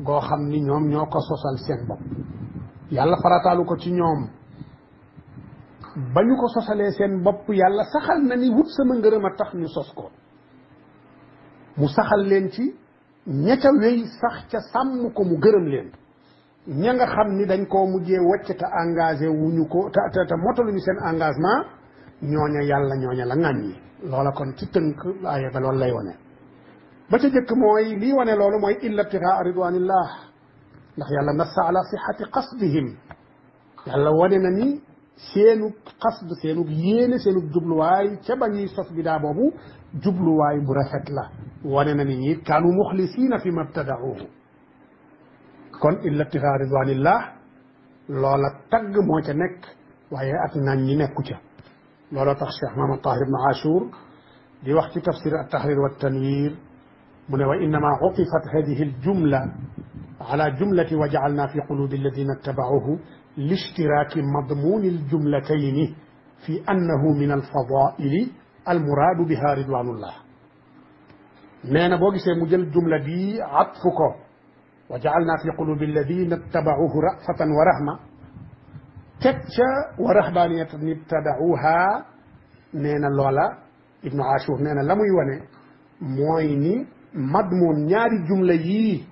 goo xam ni ñoom ñoo ko sosal seen bopp yàlla farataalu ko ci ñoom ba ñu ko sosalee seen bopp yàlla saxal na ni wut sama ngërëm a tax ñu sos ko mu saxal leen ci ña ca wéy sax ca sàmm ko mu gërëm leen ña nga xam ni dañ koo mujjee wacc te engagé wuñu ko te motaluñu seen engagement ñooña yàlla ñooña la ŋàññi loola kon ci tënk aaya ba loolu lay wane ba ca jëkk mooy lii wane loolu mooy illa ibtigaa ridwanillah ndax yàlla nassa ala sihati qasdihim yàlla wane na ni seenug qasd seenug yéene seenug jubluwaay ca ba ñuy sos bidaa boobu jubluwaay bu rafet la wane na ni ñi kaanu muxlisiina fi ma btadauhu kon illa ibtigaa ridwanillah loola tagg moo ca nekk waaye ak naan ñi nekku ca looloo tax Cheikh Mahamad Tahir ibn Ashur di wax ci tafsir at-tahrir wa tanwir mu ne wa innama utifat hadihi aljumla ala jumlati wa jaalna fi qulubi alladina ittabauhu lishtiraki madmuni aljumlatayni fi annahu min alfadaili almuraadu biha ridwanullah nee na boo gisee mu jël jumla bi atfu ko wa jaalna fi qulubi alladina ittabauhu rafatan wa rahma teg ca wa rahbaniyatan ibtadauha nee na loola ibnu ashur nee na la muy wane mooy ni madmun ñaari jumla yii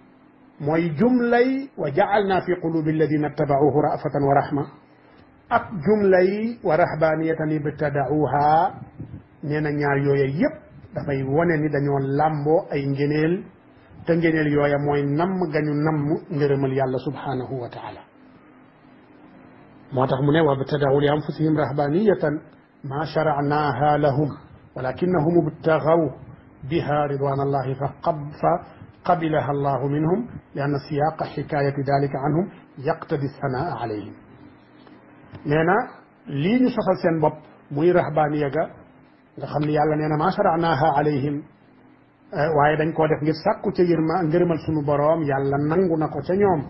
mooy jumlay wa ja'alna fi qulubi alladina ittaba'uhu ra'fatan wa rahma ak jumlay wa rahbaniyatan ibtada'uha nee na ñaar yooya yépp dafay wane ni dañoo làmboo ay ngëneel te ngëneel yooya mooy namm gañu namm ngërëmal yàlla subhanahu wa taala moo tax mu ne wabtada'u li anfusihim rahbaniyatan ma shara'naha lahum walakinnahum ibtaghaw biha ridwan allahi فقبلها الله منهم لأن سياق حكاية ذلك عنهم يقتضي الثناء عليهم نينا لي ñu sosal seen bopp muy rahbaniya ga nga xam ne yàlla nee na ma shara'naha alayhim waaye dañ koo def ngir sàkku ca ngërëmal sunu boroom yàlla nangu na ko ca ñoom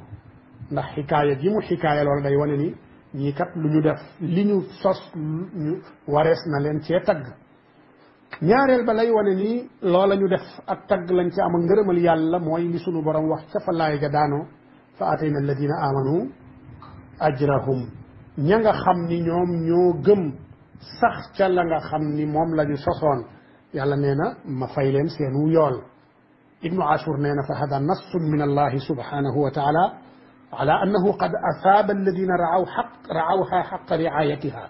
ndax xikaaya ji mu xikaaya loolu day wane ni ñii kat lu ñu def li ñu sos warees na leen cee tagg ñaareel ba lay wane ni loola ñu def ak tagg lañ ci am ak ngërëmal yàlla mooy li sunu borom wax ca fa laay ga daanoo fa atayna alladina amanu ajrahum ña nga xam ni ñoom ñoo gëm sax ca la nga xam ni moom la ñu sosoon yàlla nee na ma fay leen seenu yool ibnu ashur nee na fa hada nassun min allahi subhanahu wa taala ala annahu qad asaaba alladina raawha xaqa riayatiha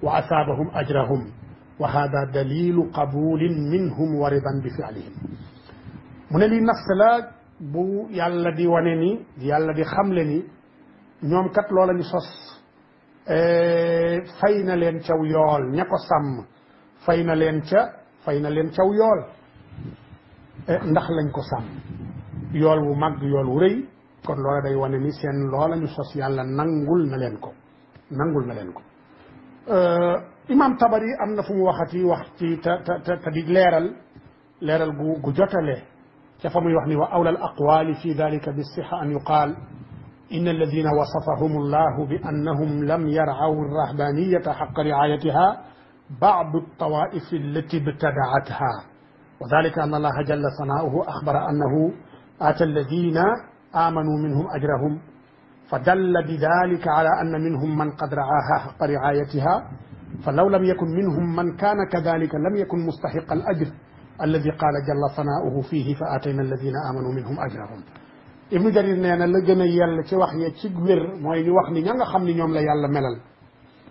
wa asaabahum ajrahum wa hada dalilu qabulin minhum wa ridan bi fi'lihim mu ne lii nafs la bu yàlla di wane ni yàlla di xamle ni ñoom kat loola ñu sos fay na leen caw yool ña ko sàmm fay na leen caw yool ndax lañ ko sàmm yool wu mag yool wu rëy kon loola day wane ni seen loola ñu sos yàlla nangul na leen ko imam tabari am na fu mu waxati wax ci te di leeral gu jotale ca fa muy wax ni wa awla al aqwali fi dalika bi sixa an yuqaal in alladina wasafahum allahu bi annahum lam yarcaw arrahbaniyata xaqa riayatiha bacdu altawaif allati ibtadaatha wa dalika an allaha jalla sanauhu axbara annahu ata alladina amanu minhum ajrahum فدل بذلك على أن منهم من قد رعاها حق رعايتها فلو لم يكن منهم من كان كذلك لم يكن مستحق الأجر الذي قال جل ثناؤه فيه فآتينا الذين آمنوا منهم أجرهم ابن جرير نانا لا gëna yell ci wax ya ci wér mooy ñu wax ni ña nga xam ni ñoom la yàlla melal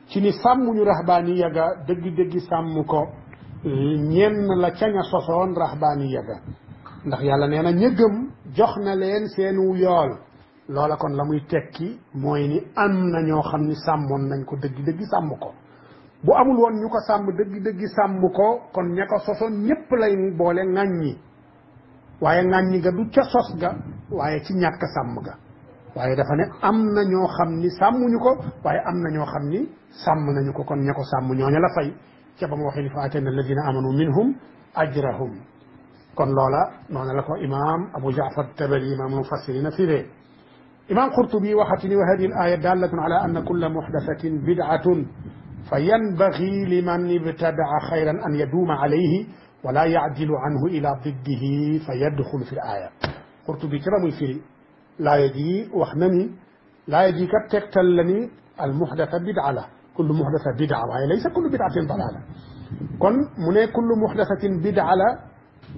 ci ni sàmmuñu rahbaaniya ga dëgg-dëgg sàmm ko ñenn la ca ña sosoon rahbaaniya ga ndax yàlla nee na ña gëm jox na leen seenu yool loola kon la muy tekki mooy ni am na ñoo xam ni sàmmoon nañ ko dëgg-dëgg sàmm ko bu amul woon ñu ko sàmm dëgg-dëgg sàmm ko kon ña ko sosoon ñépp lay boole ŋàññi waaye ŋàññi ga du ca sos ga waaye ci ñàkk sàmm ga waaye dafa ne am na ñoo xam ni sàmmuñu ko waaye am na ñoo xam ni sàmm nañu ko kon ña ko sàmm ñooña la fay ca ba mu waxee ni fa atayna alladina amanu minhum ajrahum kon loola noonu la ko imam Abu Jaafar Tabari imam mufassirina firee imam Qurtubi waxati ni wa hadihi al aya dalatun ala anna kulla muhdathatin bid'atun فينبغي لمن ابتدع خيرا أن يدوم عليه ولا يعدل عنه إلى ضده فيدخل في الآية قرطبي كرام يفري لا يجي وخنني لا يجي كتكتلني المحدثة بدعة له كل محدثة بدعة وهي ليس كل بدعة ضلالة كن من كل محدثة بدعة له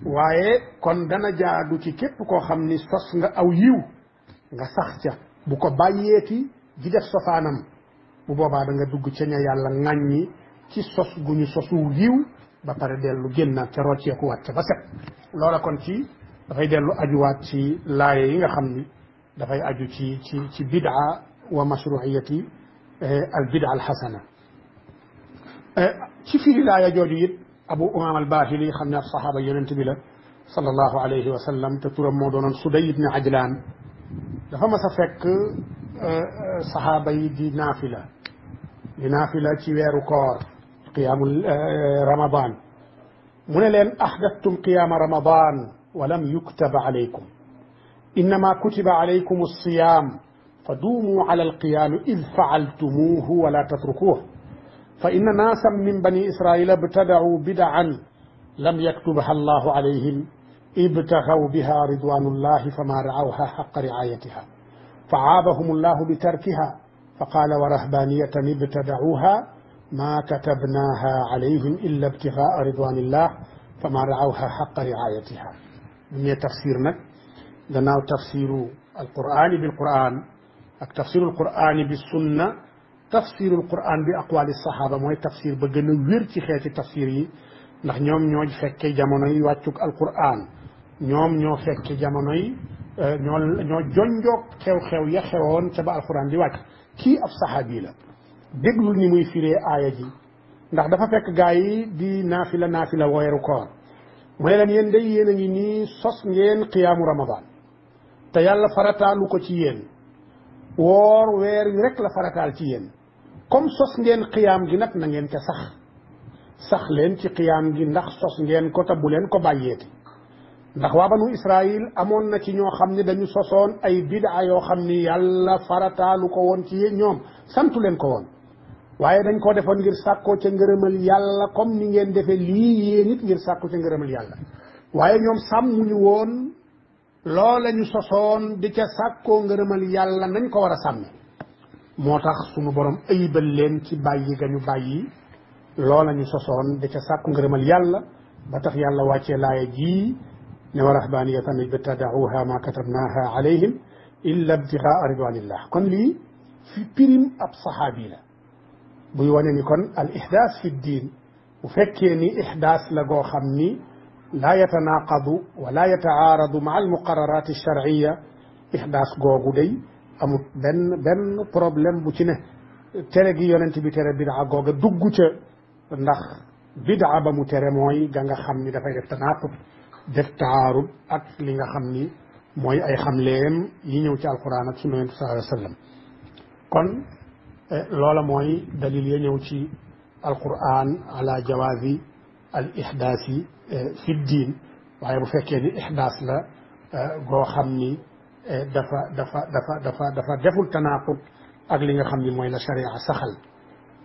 waaye kon dana jaadu ci képp koo xam ni sos nga aw yiw nga sax ca bu ko bàyyeeti di def sofaanam bu boobaa da nga dugg ca ña yàlla ŋàññi ci sos gu ñu sosu yiw ba pare dellu génnaat ca rocceeku waat ca ba set loola kon ci dafay dellu ajuwaat ci laaye yi nga xam ni dafay aju ci bid'a wa mashruiyati al bid'a al xasana ci firi laaya jooju it abu umam al bahili xam ne ab saxaaba yonent bi la sallallahu alayhi wa sallam te turam moo doonoon Suday ibn Ajlaan dafa mas a fekk saxaaba yi di naafila ci weeru koor qiyaamul ramadan mu ne leen ahdathtum qiyaama ramadan wa lam yuktab alaykum innama kutiba alaykum alsiyam faduumuu ala alqiyaami id faaltumuuhu wala tatrukuuh fa inna naasan min bani israila ibtadacuu bidacan lam yaktubha allahu alayhim ibtaxaw biha ridwanullahi fama racawha xaqa ricaayatiha فعابهم الله بتركها فقال ورهبانية ابتدعوها ما كتبناها عليهم إلا ابتغاء رضوان الله فما رعوها حق رعايتها من تفسير نك غناو تفسير القرآن بالقرآن ak tafsir القرآن بالسنة تفسير القرآن بأقوال الصحابة mooy tafsir ba gën a wér ci xeeti tafsir yi ndax ñoom ñoo fekkee jamono yi wàccuk alquran ñoom ñoo fekkee jamono yi ñoo jonjoog xew-xew ya xewoon ca ba alquran di wàcc kii ab saxaabi la déglul ni muy firee aaya ji ndax dafa fekk gaa yi di naafila weeru koor mu ne leen yéen day yéen a ngi nii sos ngeen qiyaamu ramadan te yàlla farataalu ko ci yéen woor weer wi rek la farataal ci yéen comme sos ngeen qiyaam gi nag na ngeen ca sax leen ci qiyaam gi ndax sos ngeen ko te bu leen ko bàyyeeti ndax waa banu Israël amoon na ci ñoo xam ne dañu sosoon ay bid'a yoo xam ni yàlla farataalu ko woon ci yéen ñoom santu leen ko woon waaye dañ ko defoon ngir sàkkoo ca ngërëmal yàlla comme ni ngeen defee lii yéen it ngir sàkkoo ca ngërëmal yàlla waaye ñoom sàmmuñu woon loola ñu sosoon di ca sàkkoo ngërëmal yàlla nañ ko war a sàmme moo tax sunu borom ayibal leen ci bàyyi ga ñu bàyyi loola ñu sosoon di ca sàkku ngërëmal yàlla ba tax yàlla wàccee laaya ji ne wa rahbaniyatan ibtada'uha ma katabnaha alayhim illa ibtighaa ridwanillah kon lii fi pirim ab saxaabi la buy wane ni kon al ihdaas fi diin bu fekkee ni ihdaas la goo xam ni laa yatanaaqadu wa laa yataaradu maa al muqararaat alsharciya ihdaas googu day amut benn problème bu ci ne tere gi yonent bi tere bidaa googa dugg ca ndax bidaa ba mu tere mooy ga nga xam ni dafay def tanaaqud def taarud ak li nga xam ni mooy ay xamleem yi ñëw ci alquran ak sunna yonent sallallahu alayhi wa sallam kon loola mooy dalil ya ñëw ci alquran ala jawaazi al ihdaasi fi diin waaye bu fekkee ni ihdaas la goo xam ni dafa deful tanaaqud ak li nga xam ni mooy la sharia saxal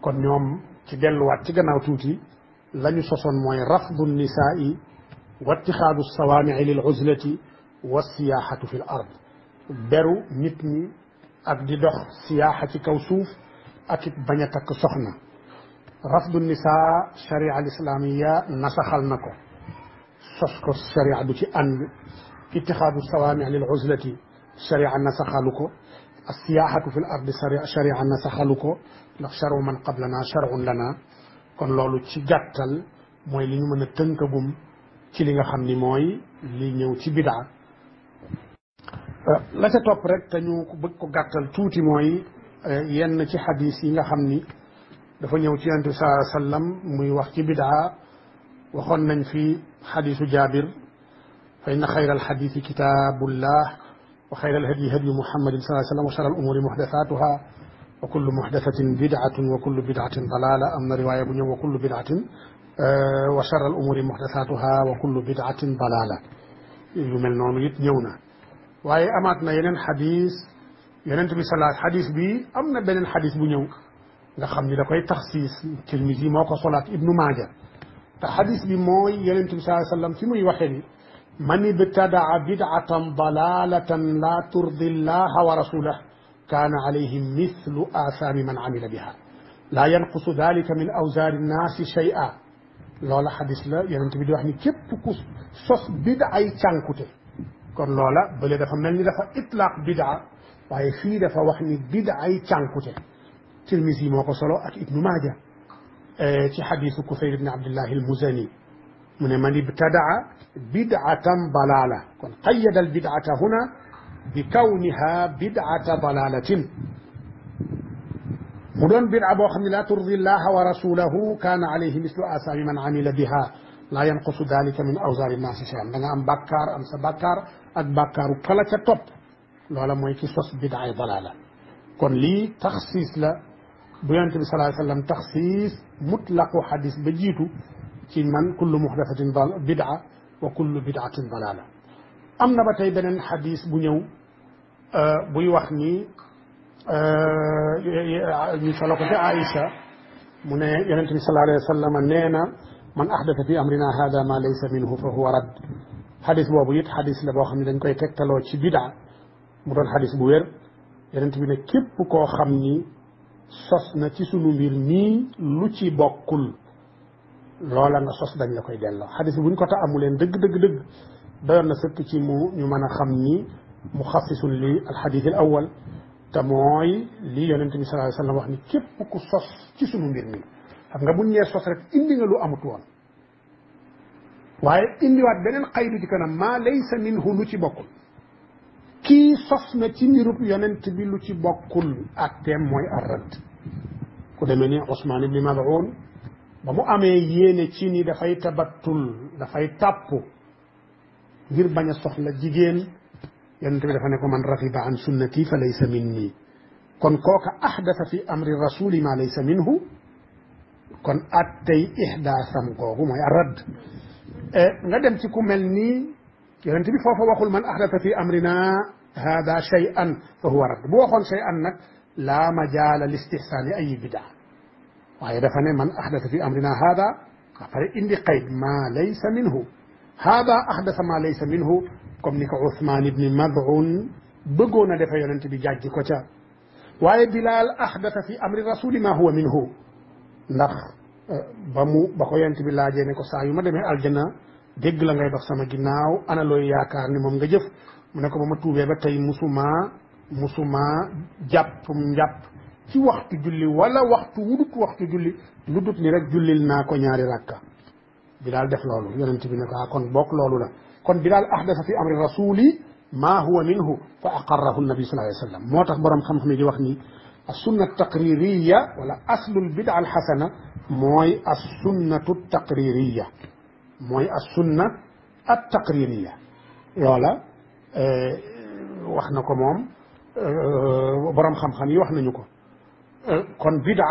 kon ñoom ci delluwaat ci gannaaw tuuti la ñu sosoon mooy rafdu nisaa'i wa ittixaadu sawaami'i lil uzlati wa siyaaxatu fi l ard beru nit ñi ak di dox siyaaxa ci kaw suuf ak it bañ a takk soxna rafdu nisaa sharia al islaamiya nasaxal na ko sos ko sharia du ci ànd ittixaadu sawaami' lil uzlati sharia nasaxalu ko as-siyaaxatu fi l ardi sharia nasaxalu ko ndax charu man qablana charun lana kon loolu ci gàttal mooy li ñu mën a tënkagum ci li nga xam ni mooy li ñëw ci bidaa la ca topp rek te ñu bëgg ko gàttal tuuti mooy yenn ci xadis yi nga xam ni dafa ñëw ci yonent bi sallallahu alayhi wa sallam muy wax ci bidaa waxoon nañ fi xadisu Jaabir fa inna xayra alxadisi kitaabullah wa xayra alhadyi hadyu muhammadin sallallahu alayhi wa sallam wa shara al umuri muhdathatuha wa kullu muhdathatin bid'atun wa kullu bid'atin dalala am na riwaaya bu ñëw wa kullu bid'atin wa shara al umuri muhdathatuha wa kullu bid'atin dalala yu mel noonu it ñëw na waaye amaat na yeneen xadis yonent bi salaat xadis bi am na beneen xadis bu ñëw nga xam ni da koy taxsiis Tirmisi moo ko solaat Ibnu Maaja te xadis bi mooy yonent bi sallallahu alayhi wa sallam fi muy waxee ni man ibtadaa bid'atan dalalatan la turdi llaha wa rasulahu kaana alayhi mithlu asaami man amila biha laa yanqusu dalika min awzaari nnaasi shay'a loola xadis la yonent bi di wax ni képp ku sos bid'ay cànkute kon loola bële dafa mel ni dafa itlaaq bid'a waaye fii dafa wax ni bid'ay cànkute Tirmisi moo ko solo ak Ibnu Maaja ci xadisu Kufayr ibn Abdillah al-Muzani mu ne man ibtadaa bid'atan dalala kon qayyada al bid'ata huna bi kawniha bid'ata dalalatin mu doon bid'a boo xam ne laa turdi llaha wa rasulahu kaana alayhi mislu asaami man amila biha laa yanqusu dalika min awzaari nnaasi shay'an da nga am bàkkaar am sa bàkkaar ak bàkkaaru kala ca topp loola mooy ki sos bid'ay dalala kon lii taxsiis la bu yonent bi sallallahu alayhi wa sallam taxsiis mutlaqu xadis ba jiitu ci man kullu muhdathatin bid'a wa kullu bid'atin dalala am na ba tey beneen xadis bu ñëw buy wax ni ñu solo ko ci Aïcha mu ne yonent bi sallallahu alayhi wa sallam nee na man ahdatha fi amrina hada ma laysa minhu fa huwa radd xadis boobu it xadis la boo xam ne dañ koy tegtaloo ci bid'a mu doon xadis bu wér yonent bi ne képp koo xam ni sos na ci sunu mbir mii lu ci bokkul loola nga sos dañ la koy delloo xadis bi buñ ko taamuleen dëgg dëgg dëgg doyoon na sëkk ci mu ñu mën a xam ni muxassisun li alxadis al awal te mooy li yonente bi sallallahu alayhi wasallam wax ni képp ku sos ci sunu mbir mi xam nga buñ nee sos rek indi nga lu amut woon waaye indiwaat beneen xaydu ci kanam maa laysa minhu lu ci bokkul kii sos na ci mbirub yonent bi lu ci bokkul ak teem mooy arrad ku demee ni Usmaan ibni Mad'un ba mu amee yéene ci ni dafay tabattul dafay tàpp ngir bañ a soxla jigéen yonent bi dafa ne ko man raxiba an sunnati fa laysa minni kon kooka ahdasa fi amri rasuli ma laysa minhu kon attey ihdaasam googu mooy arrad nga dem ci ku mel nii yonent bi foofa waxul man ahdasa fi amrina hada shay'an fa huwa radd bu waxoon shay'an nag laa majaala li istihsaani ay bidaa waaye dafa ne man ahdasa fi amrina hada après indi qayd ma laysa minhu hada ahdasa ma laysa minhu comme ni ko Usmaan ibni Mad'un bëggoon a defe yonent bi jàjji ko ca waaye Bilaal ahdasa fi amri rasuli ma huwa minhu ndax ba ko yonent bi laajee ne ko saa yu ma demee aljana dégg la ngay dox sama ginnaaw ana looy yaakaar ni moom nga jëf mu ne ko ba ma tuubee ba tey musuma jàpp njàpp ci waxtu julli wala waxtu wudut waxtu julli lu dut ni rek jullil naa ko ñaari rakka Bilaal def loolu yonent bi ne ko kon bokk loolu la kon Bilaal ahdasa fi amri rasuli maa huwa minhu fa aqarrahu nabi sallallahu alayhi wa sallam moo tax borom xam-xam yi di wax ni as-sunna taqririya wala aslul bid'a al-hasana mooy as-sunnatu taqririya mooy as-sunna at-taqririya loola wax na ko moom borom xam-xam yi wax nañu ko kon bid'a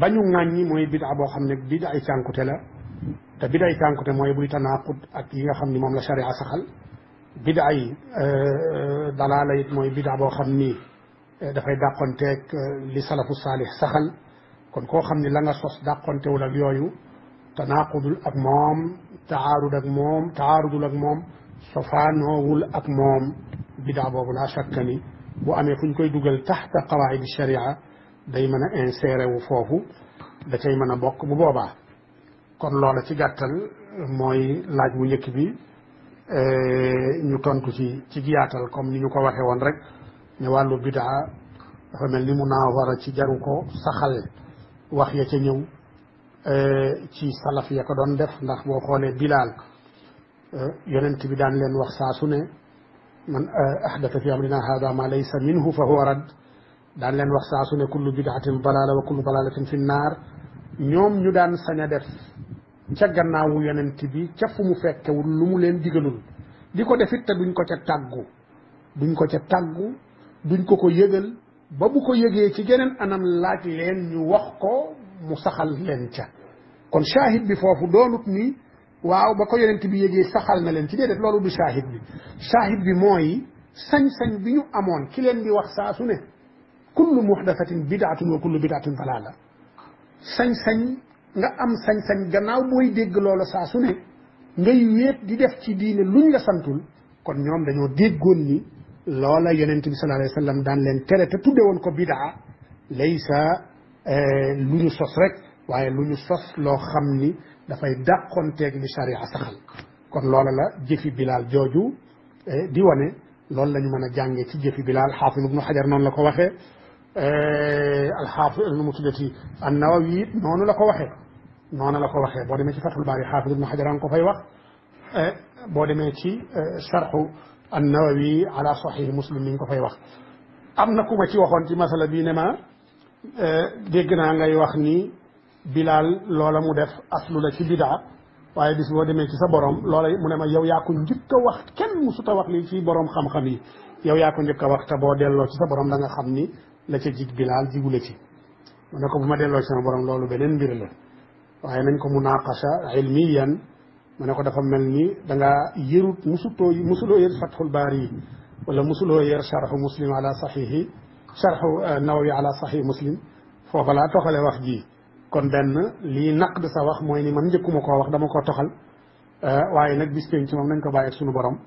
bañu ŋàññi mooy bid'a boo xam ne bid'a ay cànkute la te bid'a ay cànkute mooy buy tanaaqud ak yi nga xam ni moom la sharia saxal bid'a yi dalaala it mooy bid'a boo xam ni dafay dàqonteeg li salafu saalih saxal kon koo xam ni la nga sos dàqontewul ak yooyu tanaaqudul ak moom taarudul ak moom sofaanoowul ak moom bid'a boobu laa shakka ni bu amee fu ñu koy dugal taxta qawaid sharia day mën a insérer wu foofu da cay mën a bokk bu boobaa kon loola ci gàttal mooy laaj bu njëkk bi ñu tontu ci yaatal comme ni ñu ko waxee woon rek ne wàllu bidaa dafa mel ni munaawara ci jaru ko saxal wax ya ca ñëw ci salaf ya ko doon def ndax boo xoolee Bilaal yonent bi daan leen wax saa su ne man ahdatha fi amrina hada ma laysa minhu fa huwa radd daan leen wax saa su ne kullu bid'atin dalaala wa kullu dalaalatin fi nnaar ñoom ñu daan sañ a def ca gannaawu yonent bi ca fu mu fekkewul lu mu leen digalul di ko defit te duñ ko ca tàggu duñ ko yëgal ba bu ko yëgee ci geneen anam laaj leen ñu wax ko mu saxal leen ca kon shahid bi foofu doonut ni waaw ba ko yonent bi yëgee saxal na leen ci déedéet loolu du shahid bi mooy sañ-sañ bi ñu amoon ki leen di wax saa su ne kullu muhdathatin bid'atun wa kullu bid'atin dalaala sañ-sañ nga am sañ-sañ gannaaw booy dégg loola saa su ne ngay wéet di def ci diine luñ la santul kon ñoom dañoo déggoon ni loola yonent bi sallallahu alayhi wa sallam daan leen tere te tudde woon ko bidaa laysa lu ñu sos rek waaye lu ñu sos loo xam ni dafay dàqonteeg li sharia saxal kon loola la jëfi Bilaal jooju di wane loolu la ñu mën a jàngee ci jëfi Bilaal xaafis ibnu Xajar noonu la ko waxee alxaafis nu mu tuddati an-Nawawi it noonu la ko waxee boo demee ci Fathul Baari xaafis ibnu Xajar nga ko fay wax boo demee ci sharxu an-Nawawi ala sahih Muslim mi ngi ko fay wax am na ku ma ci waxoon ci masala bii ne ma dégg naa ngay wax ni Bilaal loola mu def aslu la ci bidaa waaye bis boo demee ci sa borom loola mu ne ma yow yaa ko njëkk a wax kenn musuta wax lii ci borom xam-xam yi yow yaa ko njëkk a wax te boo delloo ci sa borom da nga xam ni la ca jig Bilaal jigule ci mu ne ko bu ma delloo ci sama borom loolu beneen mbir la waaye nañ ko munaqasha ilmiyan mu ne ko dafa mel ni da nga yërut musuloo yër Fathul Baari wala musuloo yër sharhu Muslim ala sahihi sharhu Nawawi ala sahih Muslim foofa laa toxale wax ji kon benn lii naqd sa wax mooy ni man njëkkuma koo wax dama koo toxal waaye nag bis penc moom nañ ko bàyyi ak sunu borom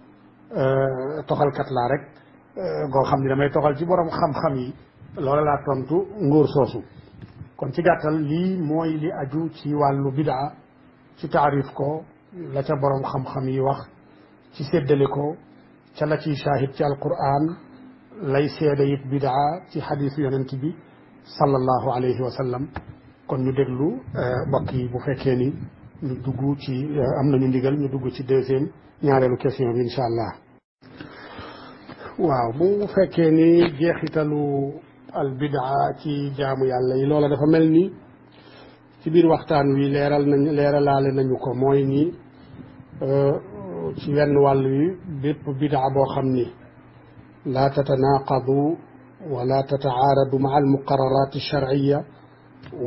toxalkat laa rek goo xam ni damay toxal ci borom xam-xam yi loola laa tontu ngóor soosu kon ci gàttal lii mooy li aju ci wàllu bidaa ci taarif ko la ca borom xam-xam yi wax ci séddale ko ca la ciy shahid ci alquran lay seede it bidaa ci xadiisu yonent bi sallallahu alayhi wa sallam kon ñu déglu mbokk yi bu fekkee ni ñu dugg ci am nañu ndigal ñu dugg ci ñaareelu question bi incha allah. waaw bu fekkee ni jeexitalu al bidaa ci jaamu yàlla yi loola dafa mel ni ci biir waxtaan wi leeralaale nañu ko mooy ni ci wenn wàll wi bépp bidaa boo xam ni laa tatanaaqadu wala tataaradu maa al muqararaat alsharciya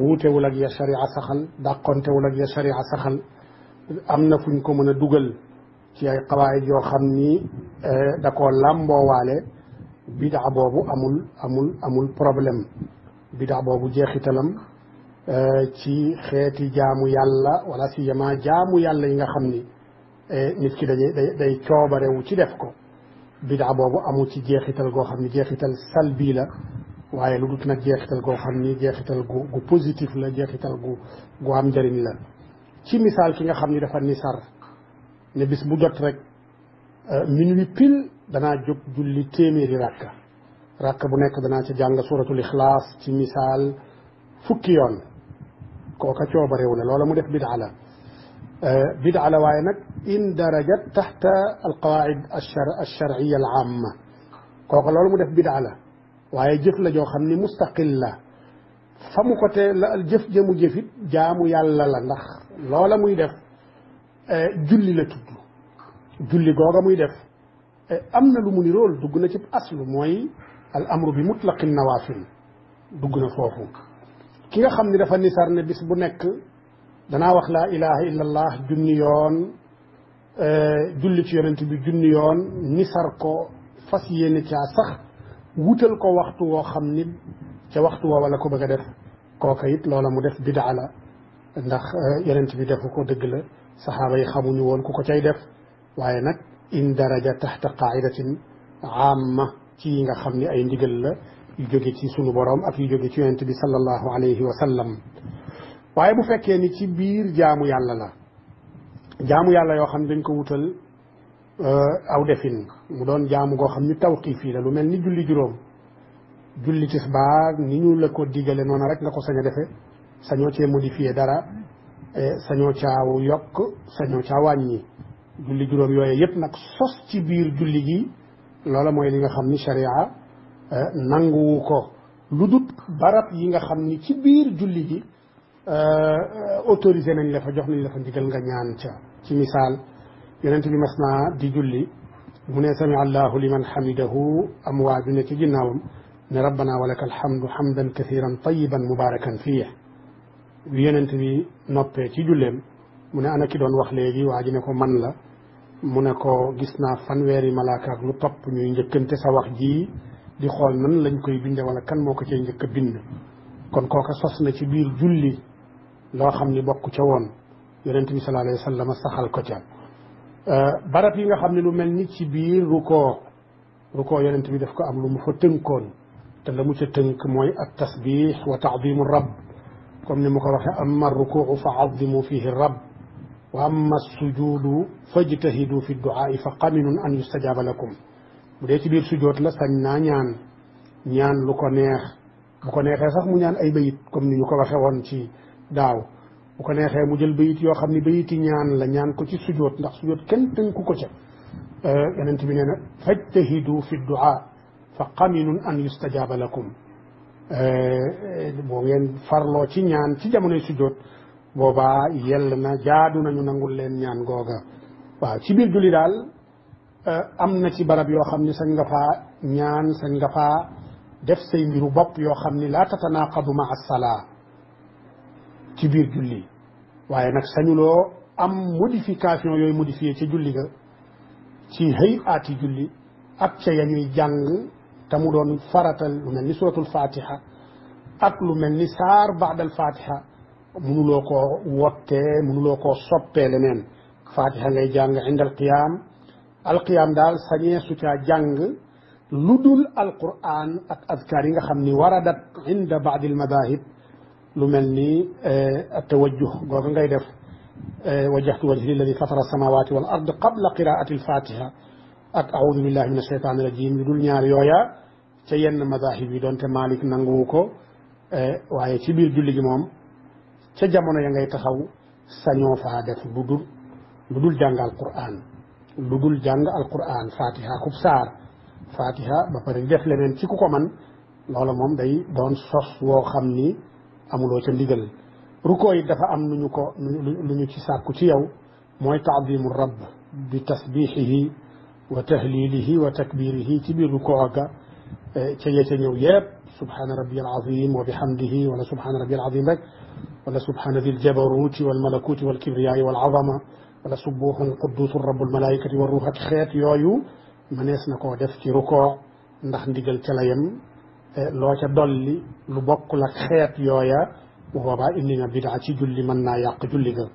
wuutewul ak ya sharia saxal dàqontewul ak ya sharia saxal am na fuñ ko mën a dugal ci ay qawaayid yoo xam ni da koo làmboowaale bidaa boobu amul problème bidaa boobu jeexitalam ci xeeti jaamu yàlla wala si yama jaamu yàlla yi nga xam ni nit ki day coobarewu ci def ko bidaa boobu amul ci jeexital goo xam ni jeexital salbi la waaye lu dut nag jeexital goo xam ni jeexital gu positif la jeexital gu am njëriñ la ci misaal ki nga xam ni dafa nisar ne bis bu jot rek minuit pile danaa jóg julli téeméeri rakka bu nekk danaa ci jàng suratul ixlaas ci misaal fukki yoon kooka coobarewu la loola mu def bidaa la waaye nag in darajat taxta alqawaid alsharciya alaama kooka loolu mu def bidaa la waaye jëf la joo xam ni mustaqil la fa mu ko te la jëf jëmu jëfit jaamu yàlla la ndax loola muy def julli la tudd julli googa muy def am na lu mu nirool dugg na ci aslu mooy al amru bi mutlaqi nawaafil dugg na foofu ki nga xam ni dafa nisar ne bis bu nekk danaa wax laa ilaha illa allah junni yoon julli ci yonent bi junni yoon nisar ko fas yéene caa sax wutal ko waxtu woo xam ni ca waxtu woo wala ko bëgg a def kooka it loola mu def bidaa la ndax yonent bi defu ko dëgg la saxaaba yi xamuñu woon ku ko cay def waaye nag in daraja taxta qaidatin amma ci yi nga xam ni ay ndigal la yu jóge ci sunu borom ak yu jóge ci yonent bi sallallahu alayhi wa sallam waaye bu fekkee ni ci biir jaamu yàlla la jaamu yàlla yoo xam ne dañ ko wutal aw defin mu doon jaamu goo xam ni tawqiif yi la lu mel ni julli juróom julli tisbaar ni ñu la ko digale noonu rek nga ko sañ a defe sañoo cee modifié dara sañoo caaw yokk sañoo caa wàññi julli juróom yooyu yëpp nag sos ci biir julli gi loola mooy li nga xam ni sharia nanguwu ko lu dut barab yi nga xam ni ci biir julli gi autorisé nañ la fa jox nañ la fa ndigal nga ñaan ca ci misaal yonent bi mas naa di julli mu ne sami allahu liman hamidahu am waaju ne ci ginnaawam ne rabbana walaka alhamdu hamdan kathiran tayiban mubarakan fiih bi yonent bi noppee ci julleem mu ne ana ki doon wax léegi waa ji ne ko man la mu ne ko gis naa fanweeri malaaka ak lu topp ñuy njëkkante sa wax ji di xool nan lañ koy binde wala kan moo ko cay njëkk a bind kon kooka sos na ci biir julli loo xam ni bokk ca woon yonent bi sallallahu alayhi wa sallam saxal ko ca barab yi nga xam ne lu mel ni ci biir rukoo yonent bi daf ko am lu mu fa tënkoon te la mu ca tënk mooy at tasbih wa taadimu rabb comme ni mu ko waxee amma rukuu fa azimu fihi rabb wa amma sujudu fajtahidu fi duaai fa qaminun an yustajaaba lakum bu dee ci biir sujoot la sañ naa ñaan lu ko neex bu ko neexee sax mu ñaan ay bayit comme ni ñu ko waxee woon ci daaw bu ko neexee mu jël bayit yoo xam ni bayiti ñaan la ñaan ko ci sujoot ndax sujoot kenn tënku ko ca yonent bi nee na fajtahidu fi duaa fa qaminun an yustajaaba lakum boo ngeen farloo ci ñaan ci jamonoy sujoot boobaa yell na jaadu nañu nangul leen ñaan googa waaw ci biir julli daal am na ci barab yoo xam ni sañ nga faa ñaan sañ nga faa def say mbiru bopp yoo xam ni laa tatanaqadu ma as-salaa ci biir julli waaye nag sañuloo am modification yooyu modifié ci julli ga ci hay'aati julli ak ca ya ñuy jàng te mu doon faratal lu mel ni suratul fatiha ak lu mel ni saar ba'dal fatiha mënuloo koo wottee mënuloo koo soppee leneen fatiha ngay jàng inda alqiyaam daal sañee su caa jàng ludul alquran ak azkar yi nga xam ni waradat inda baadi almadahib lu mel ni tawajjuh googa ngay def wajjahtu wajhi lilladi fatara samawati wal ard qabla qiraati alfatiha ak audu billahi min ashaytani rajim lu dul ñaar yooya ca yenn madahib yi doonte Malik nanguwu ko waaye ci biir julli gi moom ca jamono ya ngay taxaw sañoo faa def lu dul jàng alquran lu dul jàng alquran fatiha kub saar fatiha ba pare def leneen ci ku ko man loola moom day doon sos woo xam ni amuloo ca ndigal ruko yi dafa am lu ñu ci sàkku ci yow mooy taadimu rabb bi tasbihihi wa tahlilihi wa takbirihi ci biir ruko ga ca yee ca ñëw yëpp subhana rabbi al azim wa bihamdihi wala subhana rabbi al azim rek wala subhana dil jabaruti wal malakuti wal kibriyaai wal azama wala subuhun qudusun rabbul malaikati wa ruuxat xeet yooyu mënees na koo def ci ruko ndax ndigal ca la yem loo ca dolli lu bokkul ak xeet yooya bu boobaa indi nga bidaa ci julli mën naa yàq julli ga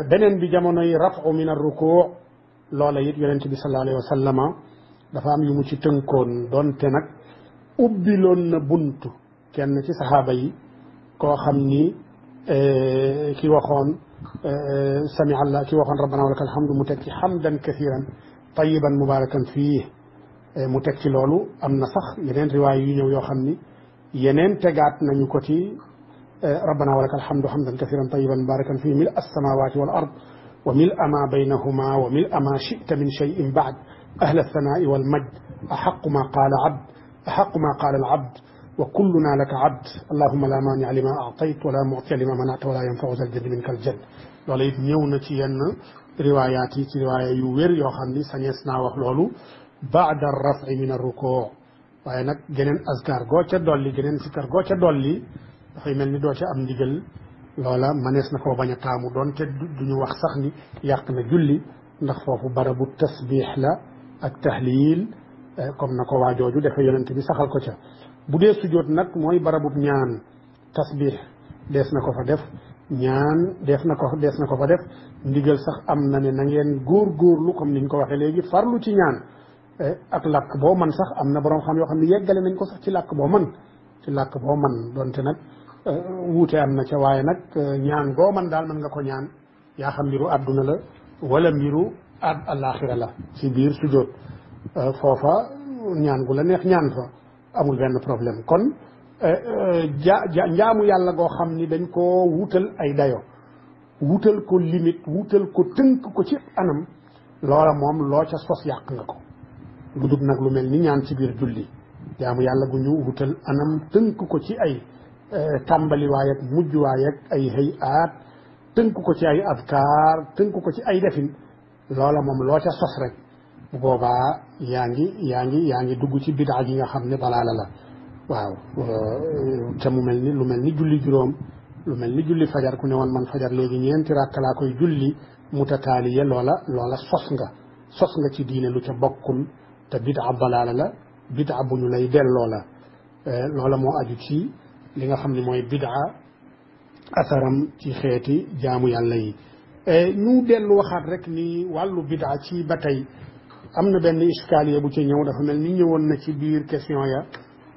beneen bi jamonoy rafu min ar ruku loola it yonente bi sallallahu alayhi wa sallama dafa am yu mu ci tënkoon doonte nag ubbiloon na buntu kenn ci saxaaba yi koo xam ni ki waxoon sami allah ki waxoon rabbana wa lakal hamdu mu teg ci hamdan kathiran tayiban mubarakan fii mu teg ci loolu am na sax yeneen riwaay yu ñëw yoo xam ni yeneen tegaat nañu ko ci rabbana wa lakal hamdu hamdan kathiran tayiban mubarakan fii mil as-samawati wal ard wa mil ma baynahuma wa mil ma shi'ta min shay'in ba'd ahla as-sana'i wal majd ahaqqu ma qala abd ahaqqu ma qala al abd wa kulluna laka abd allahumma la maani'a lima a'tayt wa la mu'tiya lima mana'ta wa la yanfa'u zal jaddi minka al jadd loolu it ñëw na ci yenn riwaayaat yi ci riwaaya yu wér yoo xam ni sañees naa wax loolu baada rafi min ar-ruku' waaye nag geneen azkar goo ca dolli geneen sikar goo ca dolli dafay mel ni doo ca am ndigal loola manees na koo bañ a taamu doon te duñu wax sax ni yàq na julli ndax foofu barabu tasbix la ak tahlil comme na ko waajooju dafa yonent bi saxal ko ca bu dee sujjóot nag mooy barabub ñaan tasbix dees na ko fa def ñaan dees na ko fa def ndigal sax am na ne na ngeen góorgóorlu comme niñ ko waxee léegi farlu ci ñaan ak làkk boo man sax am na borom xam yoo xam ne yeggale nañ ko sax ci làkk boo man donte nag wuute am na ca waaye nag ñaan goo man daal mën nga ko ñaan yaa xam mbiru àdduna la wala mbiru àllaaxira la ci biir sujjóot foofa ñaan gu la neex ñaan fa amul benn problème kon njaamu yàlla goo xam ni dañ koo wutal ay dayo wutal ko limite wutal ko tënk ko ci anam loola moom loo ca sos yàq nga ko lu dul nag lu mel ni ñaan ci biir julli jaamu yàlla gu ñu wutal anam tënk ko ci ay tàmbaliwaay ak mujjuwaay ak ay hayaat tënk ko ci ay adkaar tënk ko ci ay defin loola moom loo ca sos rek bu boobaa yaa ngi dugg ci bidaa gi nga xam ne dalaala la waaw te lu mel ni julli juróom lu mel ni julli fajar ku ne woon man fajar léegi ñeenti rakk laa koy julli mutataaliya loola sos nga ci diine lu ca bokkul te bidaa dalaala la bidaa bu ñu lay delloo la loola moo aju ci li nga xam ne mooy bidaa asaram ci xeeti jaamu yàlla yi ñu dellu waxaat rek ni wàllu bidaa ci ba tey am na benn iskaaliya bu ci ñëw dafa mel ni ñëwoon na ci biir question ya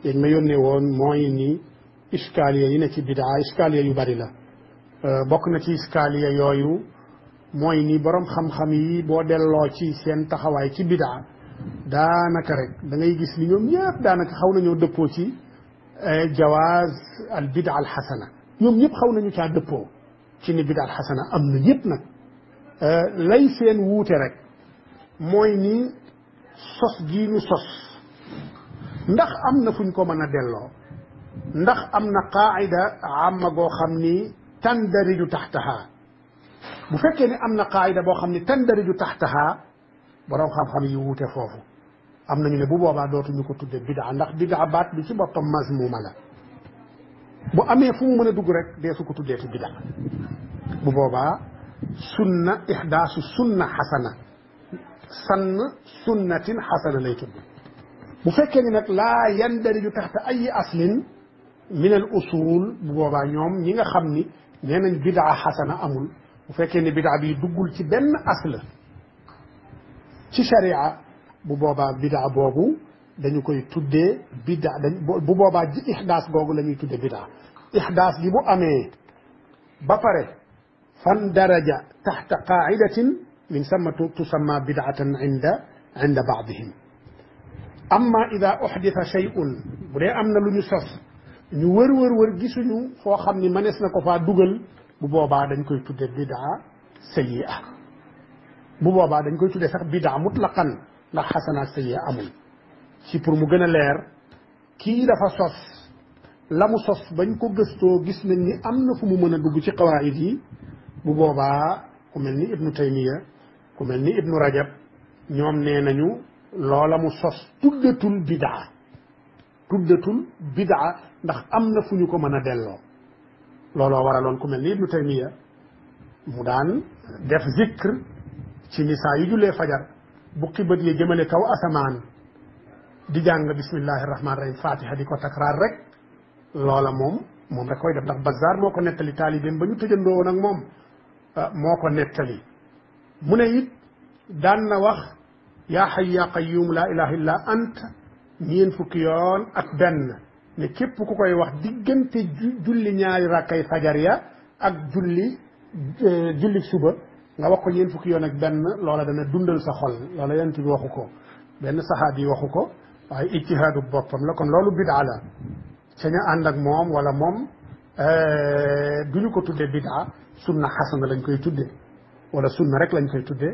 yéen ma yónnee woon mooy ni iskaaliya yi ne ci bidaa iskaaliya yu bari la bokk na ci iskaaliya yooyu mooy ni borom xam-xam yi boo delloo ci seen taxawaay ci bidaa daanaka rek da ngay gis ni ñoom ñëpp daanaka xaw nañoo dëppoo ci jawaaz al bidaa al xasana ñoom ñëpp xaw nañu caa dëppoo ci ni bidaa al xasana am na yëpp nag lay seen wuute rek mooy ni sos gii ñu sos ndax am na fuñ ko mën a delloo ndax am na qaayida amma goo xam ni tandariju taxtaha bu fekkee ne am na qaayida boo xam ni tandariju taxtaha borom xam-xam yi wuute foofu am nañu ne bu boobaa dootuñu ko tudde bidaa ndax bidaa baat bi ci boppam mazmuma la bu amee fu mu mën a dugg rek dee su ko tuddee ci bidaa bu boobaa sunna ihdaasu sunna xasana sann sunnatin xasana lay tudd bu fekkee ni nag laa yandariju taxta ay aslin min al usul bu boobaa ñoom ñi nga xam ni nee nañ bidaa xasana amul bu fekkee ni bidaa bi duggul ci benn asl ci sharia bu boobaa bidaa boobu dañu koy tuddee bid'a bu boobaa ji ihdaas googu la ñuy tuddee bid'a ihdaas gi bu amee ba pare fan daraja taxta qaa'idatin min samma tusamma bid'atan inda ba'dihim amma ida uhditha shay'un bu dee am na lu ñu sos ñu wër gisuñu foo xam ni mënees na ko faa dugal bu boobaa dañ koy tudde bid'a sayyi'a bu boobaa dañ koy tudde sax bid'a mutlaqan ndax xasana ak sayyi'a amul ci pour mu gën a leer kii dafa sos la mu sos bañ ko gëstoo gis nañ ni am na fu mu mën a dugg ci qawaid yi bu boobaa ku mel ni ibnu taymiya ku mel ni ibnu rajab ñoom nee nañu loola mu sos tuddatul bid'a ndax am na fu ñu ko mën a delloo looloo waraloon ku mel ni ibnu taymiya mu daan def zikr ci nisaa yi jullee fajar bukki bët yi jëmale kaw asamaan di jàng bismillahi rahmaani rahim fatiha di ko takraar rek loola moom rek koy def ndax Bazzaar moo ko nettali taalibeem ba ñu tëjandoo woon ak moom moo ko nettali mu ne it daan na wax yaa hayyu yaa qayyuum laa ilaha illa ant ñeen fukki yoon ak benn ne képp ku koy wax diggante julli ñaari rakkay fajar ya ak julli suba nga wax ko ñeen fukki yoon ak benn loola dana dundal sa xol loola yent bi waxu ko benn saxaabi yi waxu ko waaye ijtihaadu boppam la kon loolu bid'a la ca ña ànd ak moom wala moom duñu ko tuddee bid'a sunna xasana lañ koy tuddee wala sunna rek lañ koy tuddee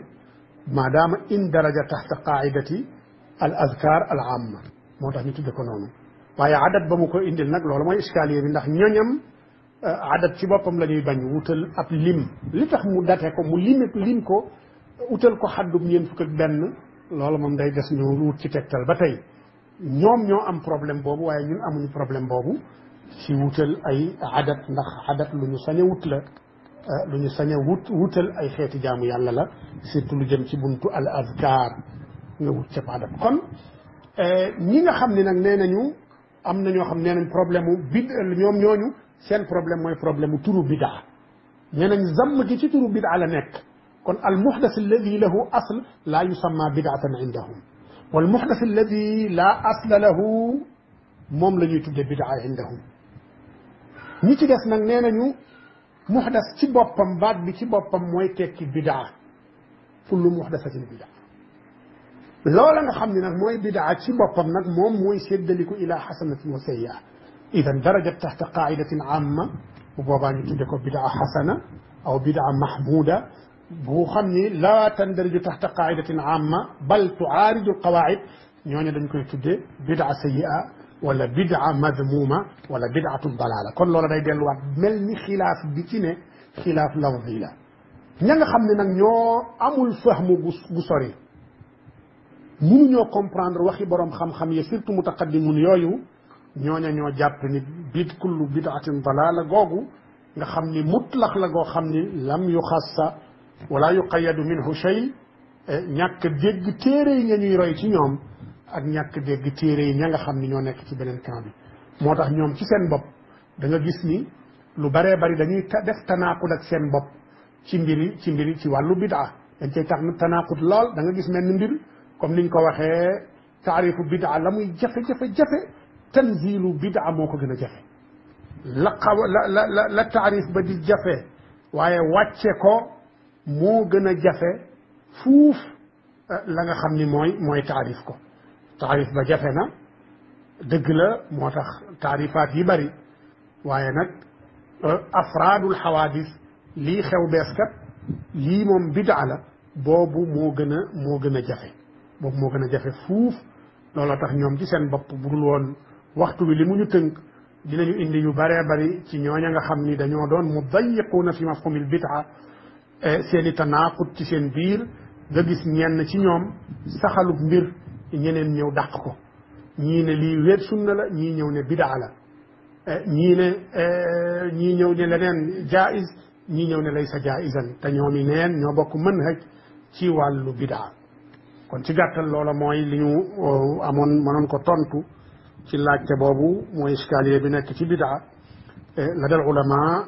maadaama in daraja taxta qaidati al azkar al amma moo tax ñu tudde ko noonu waaye adat ba mu ko indil nag loolu mooy iskaliye bi ndax ñoñam adat ci boppam la ñuy bañ wutal ab lim li tax mu date ko mu lim ko utal ko xaddub ñeen fukk ak benn loolu moom day des ñu wut ci tegtal ba tey ñoom ñoo am problème boobu waaye ñun amuñu problème boobu ci wutal ay adat ndax adat lu ñu sañ a wut la lu ñu sañ a wutal ay xeeti jaamu yàlla la surtout lu jëm ci buntu al azkar nga wut ca adat kon ñi nga xam ne nag nee nañu am na ñoo xam nee nañ problème mu ñoom ñooñu seen problème mooy problème mu turu bidaa nee nañ zamm gi ci turu bidaa la nekk kon al muhdas alladi lahu asl laa yusamma bidaatan indahum wal muhdas alladi laa asla lahu moom la ñuy tudde bidaa indahum ñi ci des nag nee nañu muhdas ci boppam baat bi ci boppam mooy tekki bidaa kullu muhdasatin bidaa loola nga xam ne nag mooy bidaa ci boppam nag moom mooy séddaliku ila xasanatin wa sayyi'a idan darajat taxta qaidatin amma bu boobaa ñu tudde ko bidaa xasana aw bidaa mahmuda bu xam ni laa tandariju taxta qaidatin amma bal tuaaridu alqawaid ñooñu dañ koy tudde bidaa sayyi'a wala bidaa madmuma wala bidaatu dalala kon loola day delluwaat mel ni xilaaf bi ci ne xilaaf lafzi la ña nga xam ne nag ñoo amul fahmu bu sori mënuñoo comprendre waxi borom xam-xam yi surtout mutaqaddimun yooyu ñooña ñoo jàpp ni kullu bidaatin dalala googu nga xam ni mutlaq la goo xam ni lam yuxassa wala yuqayadu minhu shay ñàkk dégg téere yi nga ñuy roy ci ñoom ak ñàkk dégg téere yi ña nga xam ni ñoo nekk ci beneen camp bi moo tax ñoom ci seen bopp da nga gis ni lu baree bari dañuy def tanaaqud ak seen bopp ci mbiri ci wàllu bidaa dañ cay tax tanaaqud lool da nga gis mel ni mbir comme niñ ko waxee taarifu bidaa la muy jafe-jafe tanzilu bidaa moo ko gën a jafe la taarif ba di jafe waaye wàcce ko moo gën a jafe fuuf la nga xam ni mooy taarif ko taarif ba jafe na dëgg la moo tax taarifaat yi bari waaye nag afraadul xawaadis lii xew bees kat lii moom bidaa la boobu moo gën a jafe boobu moo gën a jafe fuuf looloo tax ñoom ci seen bopp bu dul woon waxtu bi li mu ñu tënk dinañu indi yu baree bari ci ñooña nga xam ni dañoo doon mudayiquuna fi mafhumil bidaa seen i tanaaqut ci seen biir nga gis ñenn ci ñoom saxalub mbir ñeneen ñëw dàq ko ñii ne lii wéet sunna la ñii ñëw ne bidaa la ñii ñëw ne leneen jaiz ñii ñëw ne laysa jaizan te ñoom i neen ñoo bokk manhaj ci wàllu bidaa kon ci gàttal loola mooy li ñu mënoon ko tontu ci laajte boobu mooy iskaliye bi nekk ci bidaa la dal ulama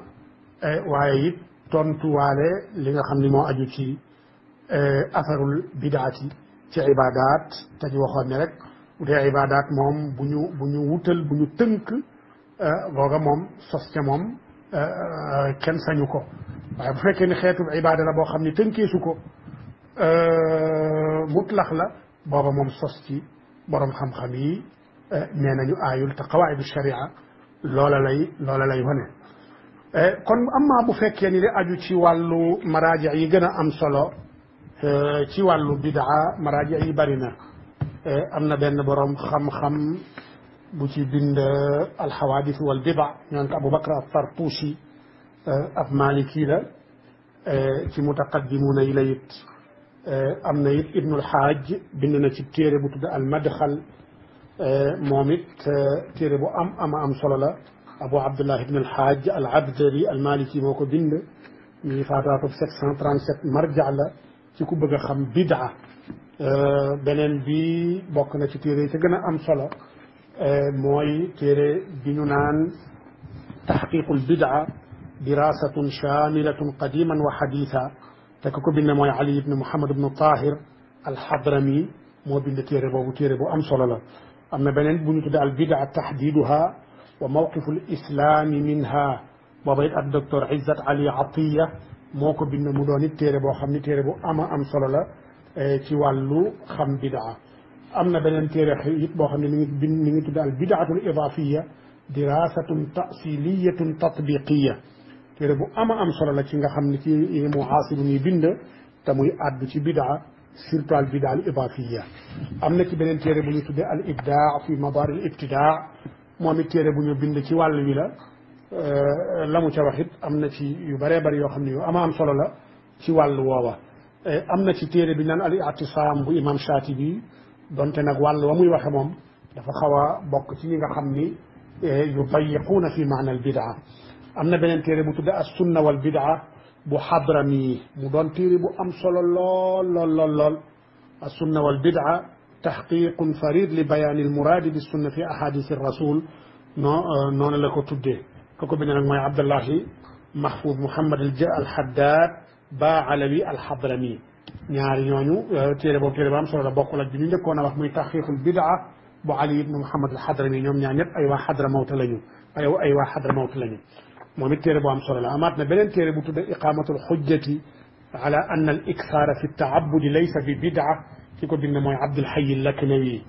waaye it tontuwaale li nga xam ni moo aju ci atharul bidaati ci ibadat te ñu waxoon ne rek bu dee ibaadaat moom bu ñu wutal bu ñu tënk googa moom sos ca moom kenn sañu ko waaye bu fekkee ni xeetu ibaada la boo xam ne tënkeesu ko mutlax la booba moom sos ci borom xam-xam yi nee nañu aayul te qawaidu sharia loola lay wane kon amma bu fekkee ni li aju ci wàllu maraaji yi gën a am solo ci wàllu bidaa maraaji yi bari na am na benn borom xam-xam bu ci bind alxawaadis wal bida ñaan ko Abubakar at-Tartushi ab maliki la ci mutaqaddimuuna yi la it am na it Ibnul Xaaj bind na ci téere bu tudd al madxal moom it téere bu am solo la Abu Abdullah Ibn al Xaaj al Abdari al maliki moo ko bind mi ngi faataatu 737 marja la ci ku bëgg a xam bidaa beneen bi bokk na ci téere yi te gën a am solo mooy téere bi ñu naan taxqiqul bidaa dirasatun shamilatun qadiman wa xaditha te ku ko bind mooy Ali ibn Muhammad ibn Tahir al-Hadrami moo bind téere boobu téere bu am solo la am na beneen bu ñu tudde al bidaa tahdiduha wa mawqifu l islami minha booba it ak docteur Izzat Ali Atiya moo ko bind mu doon it téere boo xam ni téere bu am solo la ci wàllu xam bidaa am na beneen téere it boo xam ne mi ngi tudd al bidaatul idaafiya dirasatun tasiliyatun tatbiqiya téere bu am solo la ci nga xam ne ci muasirun yi bind te muy àddu ci bidaa surtout al bidaa al idaafiya am na ci beneen téere bu ñu tuddee al ibdaa fi madaar al ibtidaa moom it téere bu ñu bind ci wàll wi la mu ca wax it am na ci yu bëree bëri yoo xam ne yu am solo la ci wàllu woowa am na ci téere bi naan al i'tisaam bu imam Shaatibi donte nag wàll wa muy waxe moom dafa xaw a bokk ci ñi nga xam ni yudayiquuna fi maana al bidaa am na beneen téere bu tudde as sunna wal bidaa bu Hadrami mu doon téere bu am solo lool as sunna wal bidaa taxqiqun farid li bayaani al muraadi bi sunna fi ahadith ar rasul noonu la ko tuddee ko bind nag mooy Abdullahi Mahfouz Muhammad al Haddad ba alawi al Hadrami ñaari ñooñu téere boobu téere ba am solo la bokkul ak bi ñu njëkkoon a wax muy taxqiqul bidaa bu Ali ibn Muhammad al Hadrami ñoom ñaar ñëpp ay waa Hadramawt lañu ay waa Hadramawt lañu moom it téere bu am solo la amaat na beneen téere bu tudde iqamatul xujjati ala anna al ikthara fi taabudi laysa bi bidaa ki ko bind mooy Abdul Hayy al-Laknawi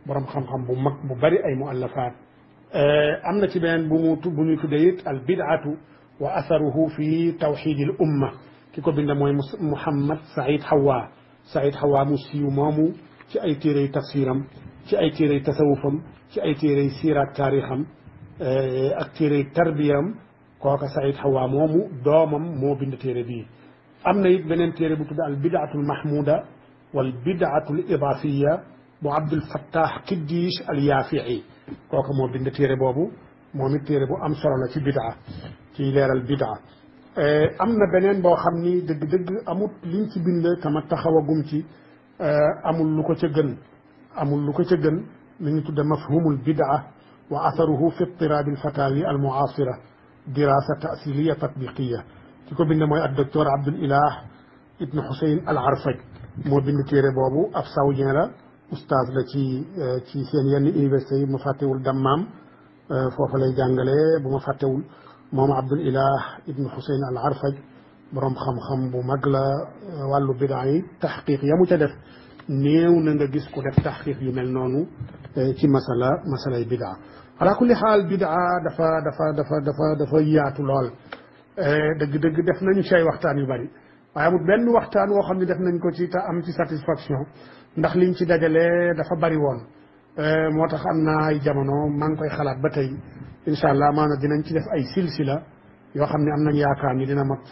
borom xam-xam bu mag bu bari ay muallafaat am na ci beneen bu ñu tuddee it al bidaatu wa atharuhu fi tawxid al umma ki ko bind mooy Muhammad Saïd Hawa mu siiw moomu ci ay téerey tafsiram ci ay téerey tasawufam ci ay téerey siiraat taarixam ak téerey tarbiyam kooka Saïd Hawa moomu doomam moo bind téere bii am na it beneen téere bu tudd al bidaatul mahmuda wal bidaatul idaafiya bu Abdul Fattah Kiddish al Yaafi'i kooka moo bind téere boobu moom it téere bu am solo la ci bidaa ci leeral bidaa am na beneen boo xam ni dëgg-dëgg amut liñ ci bind tama taxawagum ci amul lu ko ca gën mi ngi tudde mafhumul bidaa wa atharuhu fi ittiraab al fatawi al muasira dirasa tasiliya tatbiqiya ki ko bind mooy ak docteur Abdul Ilah ibn Husayn al Arfaj moo bind téere boobu ab saoudien la oustaz la ci seen yenn université yi ma fàttewul Dammam foofa lay jàngale bu ma fàttewul moom Abdul Ilah ibn Husayn al Arfaj borom xam-xam bu mag la wàllu bidaa yi taxqiq ya mu ca def néew na nga gis ko def taxqiq yu mel noonu ci masalay bidaa ala kulli xaal bidaa dafa yaatu lool dëgg-dëgg def nañu ci ay waxtaan yu bari waaye amul benn waxtaan woo xam ne def nañ ko ci te am ci satisfaction ndax liñ ci dajale dafa bari woon moo tax am na ay jamono maa ngi koy xalaat ba tey incha allah maanaam dinañ ci def ay silsila yoo xam ne am nañ yaakaar ni dina mat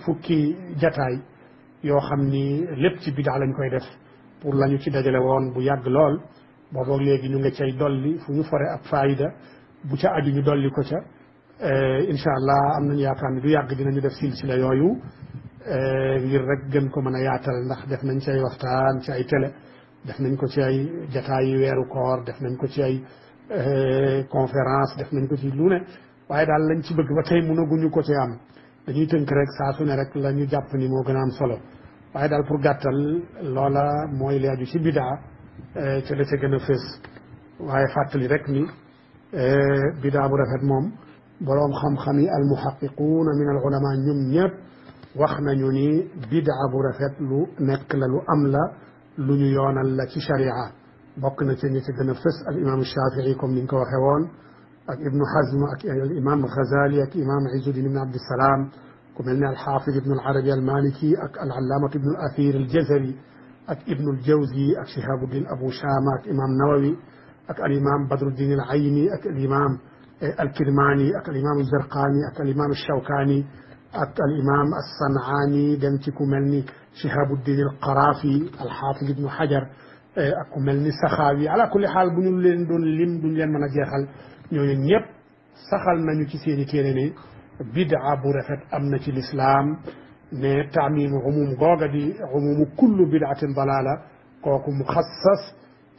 fukki jataay yoo xam ni lépp ci bidaa lañ koy def pour la ñu ci dajale woon bu yàgg lool booboog léegi ñu nga cay dolli fu ñu fore ab faayida bu ca aju ñu dolli ko ca incha allah am nañ yaakaar ni du yàgg dinañu def silsila yooyu ngir rek gën ko mën a yaatal ndax def nañ ci ay waxtaan ci ay télé def nañ ko ci ay jataayi weeru koor def nañ ko ci ay conférence def nañ ko ci lu ne waaye daal lañ ci bëgg ba tey mënaguñu ko ci am dañuy tënk rek saa su ne rek la ñu jàpp ni moo gën a am solo waaye daal pour gàttal loola mooy li aju ci bidaa ca la ca gën a fës waaye fàttali rek ni bidaa bu rafet moom boroom xam-xam yi al muhaqiquuna min al ulama ñoom ñëpp wax nañu ni bidaa bu rafet lu nekk la lu am la lu ñu yoonal la ci sharia bokk na ca ñi ca gën a fës al imam Shafii comme ni ñu ko waxee woon ak ibnu Hazm ak al imam Ghazali ak imam Izzuddin ibn Abdissalaam ku mel ne al xaafid ibnu al Arabi al Maliki ak al allaamatu ibnu al Athir al Jazari ak ibnu al Jawzi ak Shihabuddin Abu Shama ak imam Nawawi ak al imam Badruddin al Ayni ak al imam al Kirmani ak al imam al Zarqani ak al imam al Shawkani ak al imam al San'ani dem ci ku mel ni Shihabuddin al Qarafi al xaafid ibnu Hajar ak ku mel ni Saxaawi ala kulli xaal bu ñu leen doon lim duñ leen mën a jeexal ñooñu ñëpp saxal nañu ci seeni téere ne bidaa bu rafet am na ci lislaam ne taamimu umum googa di umumu kullu bidaatin dalaala kooku mu xassas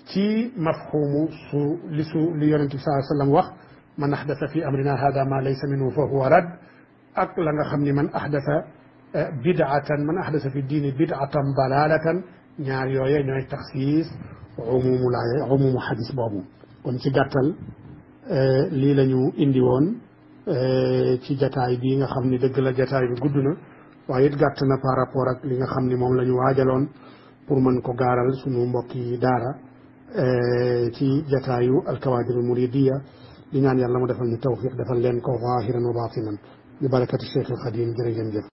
ci mafhumu li yonente bi sallallahu alayhi wa sallam wax man ahdasa fi amrina hada ma laysa minhu fa huwa rad ak la nga xam ni man ahdasa fi diini bidaatan dalaalatan ñaar yooye ñooy taxsiis umumu xadis boobu kon ci gàttal lii la ñu indi woon ci jataay bii nga xam ni dëgg la jataay bi gudd na waaye it gàtt na par rapport ak li nga xam ni moom la ñu waajaloon pour mën ko gaaral suñu mbokki daara ci jataayu alkawaadir muridiya di ñaan yàlla mu defal ñu tawfiq defal leen ko zaahiran wa baatinan bi barakati Cheikh al Xadim jërë ngeen jëf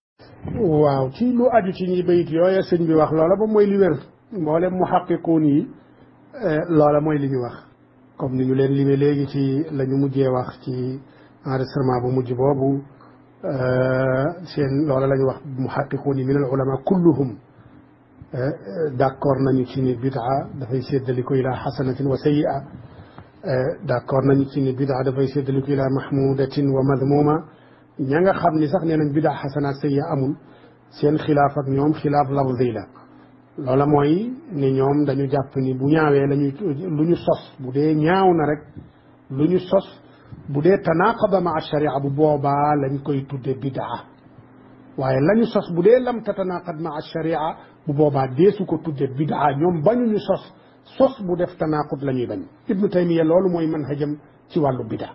waaw ci lu aju ci ñi bayit yooya sëñ bi wax loola ba mooy li wér mboolem muhaqiquun yi loola mooy li ñu wax comme ni ñu leen limee léegi ci la ñu mujjee wax ci enregistrement bu mujj boobu seen loola la ñu wax muhaqiquun yi min al ulama kulluhum d'accord nañu ci ni bidaa dafay séddaliko ila xasanatin wa sayyi'a d'accord nañu ci ni bidaa dafay séddaliko ila mahmudatin wa madmuma ña nga xam ni sax nee nañ bidaa xasana sayyi'a amul seen xilaaf ak ñoom xilaaf lafzi la loola mooy ni ñoom dañu jàpp ni bu ñaawee lañuy lu ñu sos bu dee ñaaw na rek lu ñu sos bu dee tanaqada ma sharia bu boobaa lañ koy tudde bidaa waaye lañu sos bu dee lam tatanaqad ma sharia bu boobaa deesu ko tudde bidaa ñoom bañuñu sos bu def tanaqud la ñuy bañ ibnu taymiya loolu mooy manhajam ci wàllu bidaa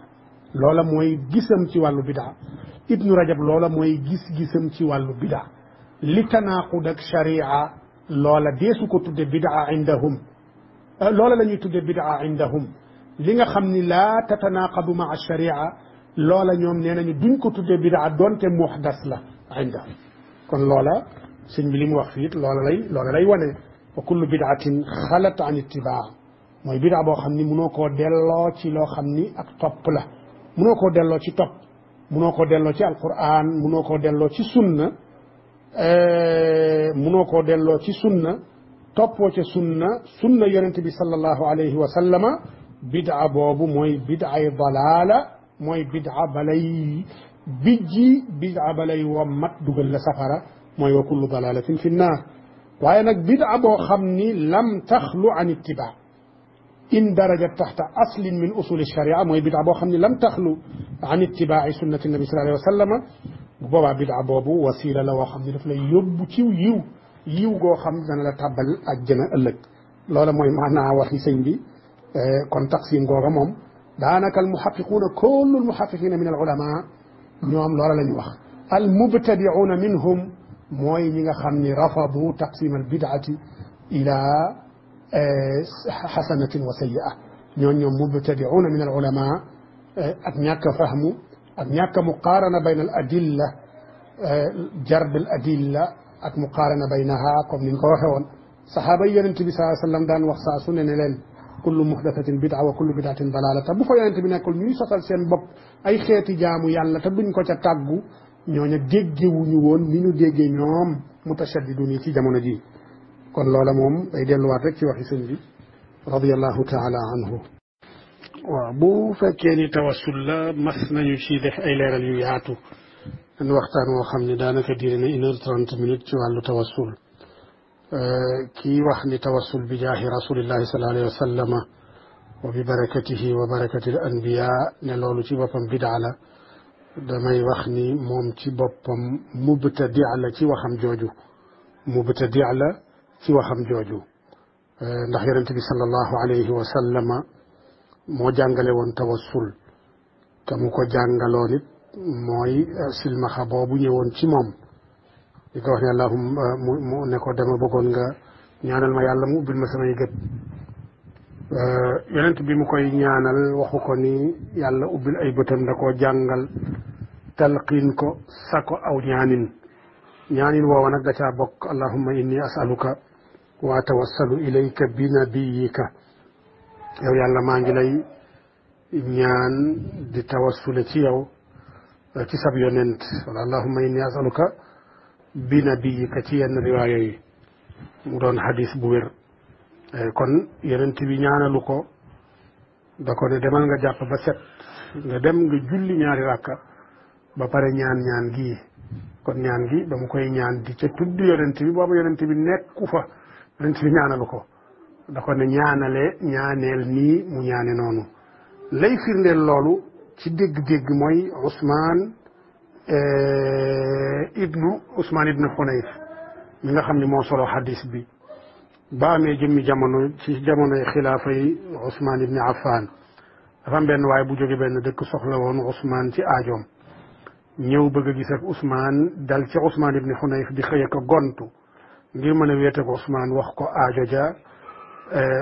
loola mooy gisam ci wàllu bidaa ibnu rajab loola mooy gis-gisam ci wàllu bidaa li tanaqud ak sharia loola deesu ko tudde bidaa indahum loola la ñuy tudde bidaa indahum li nga xam ni laa tatanaqadu ma sharia loola ñoom nee nañu duñ ko tudde bidaa doonte muhdas la indahum kon loola sëñ bi li mu wax fii it loola lay wane wa kullu bidaatin xalat an ittibaa mooy bidaa boo xam ni munoo koo delloo ci loo xam ni ak topp la munoo koo delloo ci topp munoo koo delloo ci alquran munoo koo delloo ci sunna munoo koo delloo ci sunna toppoo ca sunna yonent bi sallallahu alayhi wa sallama bidaa boobu mooy bidaay dalaala mooy bidaa balay bijji bidaa balay wommat dugal la safara mooy wa kullu dalalatin fi nnaar waaye nag bidaa boo xam ni lam taxlu an ittibaa in darajat taxta aslin min usuli sharia mooy bidaa boo xam ni lam taxlu an ittibaai sunnati nabi sallallahu alayhi wa sallama bu boobaa bidaa boobu wasiila la woo xam ne daf lay yóbbu ciw yiw goo xam dana la tàbbal àjjana ëllëg loola mooy maanaa waxi sëñ bi kon taqsim googa moom daanaka al muhaqiquuna kullu al muhaqiqina min al ulama ñoom loola la ñu wax al mubtadiuuna minhum mooy ñi nga xam ni rafadu taqsim al bidaati ila xasanatin wa sayyi'a ñoom mubtadiuuna min al ulama ak ñàkk a fahmu ak ñàkk a muqaarana bayna al adilla jarb al adilla ak muqaarana baynaha comme ni ñu ko waxee woon saxaaba yi yonent bi sallallahu alayhi wa sallam daan wax saa su ne leen kullu muhdathatin bid'a wa kullu bid'atin dalaala te bu fa yonent bi nekkul ñuy sosal seen bopp ay xeeti jaamu yàlla te duñ ko ca tàggu ñooña déggewuñu woon ni ñu déggee ñoom mutashaddidun yi ci jamono ji kon loola moom day delluwaat rek ci waxi sëñ bi radiyallahu taala anhu waaw bu fekkee ni tawassul la mas nañu ci def ay leeral yu yaatu dañ waxtaan woo xam ne daanaka diire na 1h30 ci wàllu tawassul kii wax ni tawassul bi jaahi rasulillahi sallallahu alayhi wa sallama wa bi barakatihi wa barakati al anbiya ne loolu ci boppam bidaa la damay wax ni moom ci boppam mubtadi la ci waxam jooju ndax yonent bi sallallahu alayhi wa sallama moo jàngale woon tawassul te mu ko jàngaloon it mooy silmaxa boobu ñëwoon ci moom di ko wax ne allahumma mu ne ko dama bëggoon nga ñaanal ma yàlla mu ubbil ma samay gët yonent bi mu koy ñaanal waxu ko ni yàlla ubbil ay bëtam da koo jàngal talqiin ko sa ko aw ñaanin woowa nag da caa bokk allahumma inni asaluka wa atawassalu ilayka bi nabiyika yow yàlla maa ngi lay ñaan di tawassule ci yow ci sab yonent wala allahumma inni asaluka bi nabiyika ci yenn riwaaya yi mu doon hadis bu wér kon yonent bi ñaanalu ko da ko ne demal nga jàpp ba set nga dem nga julli ñaari rakka ba pare ñaan gii kon ñaan gi ba mu koy ñaan di ca tudd yonent bi boobu yonent bi nekku fa yonent bi ñaanalu ko da ko ne ñaaneel nii mu ñaane noonu lay firndeel loolu ci dégg-dégg mooy Ousmane ibnu Xunayf mi nga xam ne moo solo hadis bi ba amee jëmmi jamono ci jamonoy xilaafa yi Ousmane ibni Affan dafa am benn waaye bu jóge benn dëkk soxla woon Ousmane ci aajoom ñëw bëgg a gis ak Ousmane dal ci Ousmane ibni Xunayf di xëy ko gontu ngir mën a wéete ko Ousmane wax ko aajo ja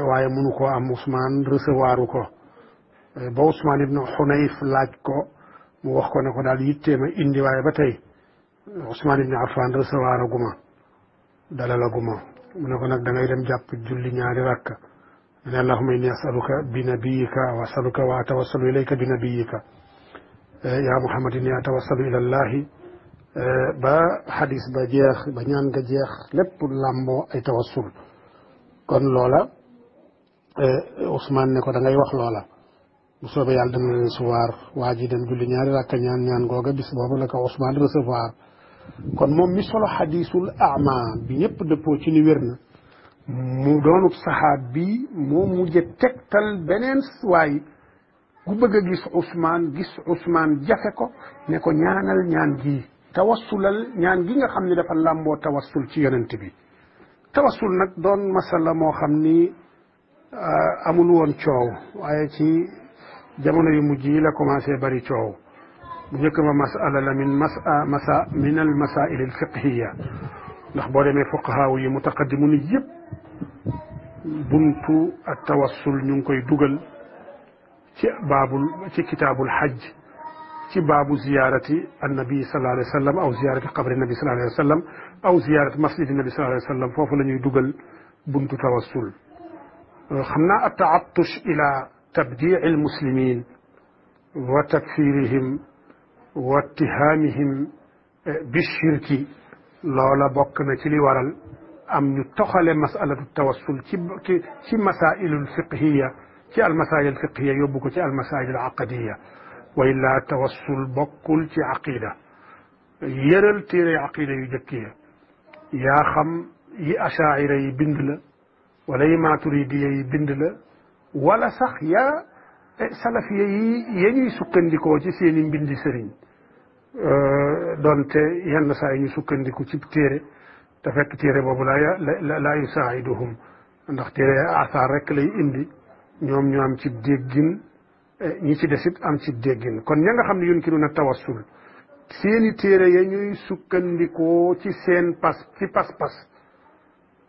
waaye mënu koo am Ousmane recevoiru ko ba Ousmane ibni Xunayf laaj ko mu wax ko ne ko daal yitteema indi waaye ba tey Ousmane ibni Affan recevoir aguma dalalaguma mu ne ko nag da ngay dem jàpp julli ñaari rakka ne allahumma inni asaluka bi nabiyika wa asaluka wa atawassalu ilayka bi nabiyika ya muhammad inni atawassalu ila allahi ba hadis ba jeex ba ñaan nga jeex lépp làmboo ay tawassul kon loola Ousmane ne ko da ngay wax loola bu soobee yàlla dana leen recevoir waa ji dem julli ñaari rakka ñaan googa bis boobu la ko Ousmane recevoir kon moom mi solo xadisul ama bi ñëpp dëppoo ci ni wér na mu doonub saxaab bi moo mujje tegtal beneen waay gu bëgg a gis Ousmane jafe ko ne ko ñaanal ñaan gi tawassulal ñaan gi nga xam ne dafa làmboo tawassul ci yonent bi tawassul nag doon masala moo xam ni amul woon coow waaye ci jamono yu mujj yi la commencé bari coow bu njëkk ba masala la min al masail al fiqhiya ndax boo demee fuqahaaw yi mutaqaddimun yëpp buntu ak tawassul ñu ngi koy dugal ci kitaabul hajj ci baabu ziyarati annabi sallallahu alayhi wa sallam aw ziyarati qabri nabi sallallahu alayhi wa sallam aw ziyarati masjidi nabi sallallahu alayhi wa sallam foofu la ñuy dugal buntu tawassul xam naa attaattush ila tabdii al muslimin wa takfirihim wa ittihaamihim bi shirki loola bokk na ci li waral am ñu toxale masalatu tawassul ci masailul fiqhiya ci almasail fiqhiya yóbbu ko ci almasail aqadiya wa illa tawassul bokkul ci aqida yëral téere aqida yu jëkk ya yaa xam yi achaira yi bind la wala yi maturidiya yi bind la wala sax yaa salafiya yi ya ñuy sukkandikoo ci seeni mbindi sëriñ doonte yenn saa yi ñu sukkandiku ci téere te fekk téere boobu la yusaa'iduhum ndax téere asaar rek lay indi ñoom ñu am ci déggin ñi ci desit am ci déggin kon ña nga xam ne yunkiruna tawassul seeni téere ya ñuy sukkandikoo ci seen pas-pas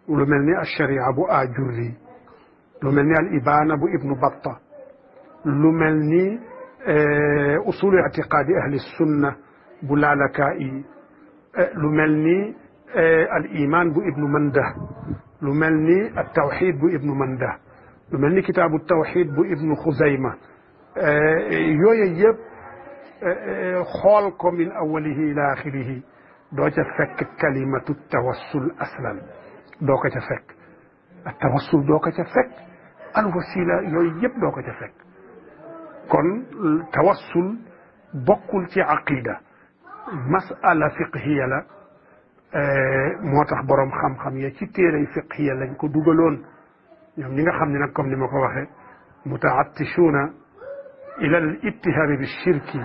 lu mel ni ash-sharia bu ajurri lu mel ni al ibana bu ibnu batta lu mel ni usulu i'tiqaadi ahli sunna bu laalakaa'i lu mel ni al iman bu ibnu mandah lu mel ni at tawxid bu ibnu mandah lu mel ni kitaabu tawxid bu ibnu xuzayma yooyu yëpp xool ko min awalihi ila axirihi doo ca fekk kalimatu tawassul aslan doo ko ca fekk ak tawassul doo ko ca fekk al wasila yooyu yëpp doo ko ca fekk kon tawassul bokkul ci aqida masala fiqhiya la moo tax boroom xam-xam ya ci téere fiqhiya lañ ko dugaloon ñoom ñi nga xam ne nag comme ni ma ko waxee mutaattishuuna ila al ittihami bi shirki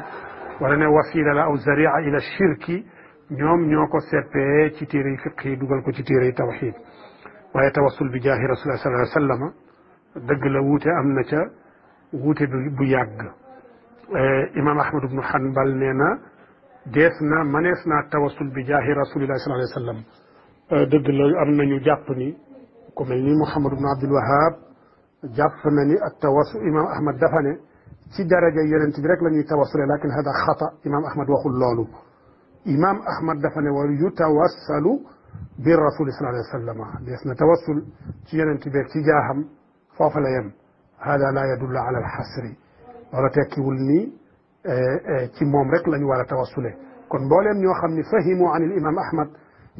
wala ne wasila la aw zaria ila shirki ñoom ñoo ko seppee ci téere fiqhi dugal ko ci téere tawxid waaye tawassul bi jaahi rasulillah sallallahu alayhi wa sallam dëgg la wuute am na ca wuute bu yàgg imam ahmad ibnu hanbal nee na manees naa tawassul bi jaahi rasulillah sallallahu alayhi wa sallam dëgg la am nañu jàpp ni ku mel ni muhammad ibnu abdul wahab jàpp na ni ak tawassul imam ahmad dafa ne ci daraja yonent bi rek la ñuy tawassule lakin hada xata imam ahmad waxul loolu imam ahmad dafa ne war yutawassalu bi rasuli sallallahu alayhi wa sallam des na tawassul ci yonent bi ci jaaxam foofa la yem hada la yadullu ala alxasri loola tekkiwul ni ci moom rek la ñu war a tawassule kon mbooleem ñoo xam ni fahimu an il imam ahmad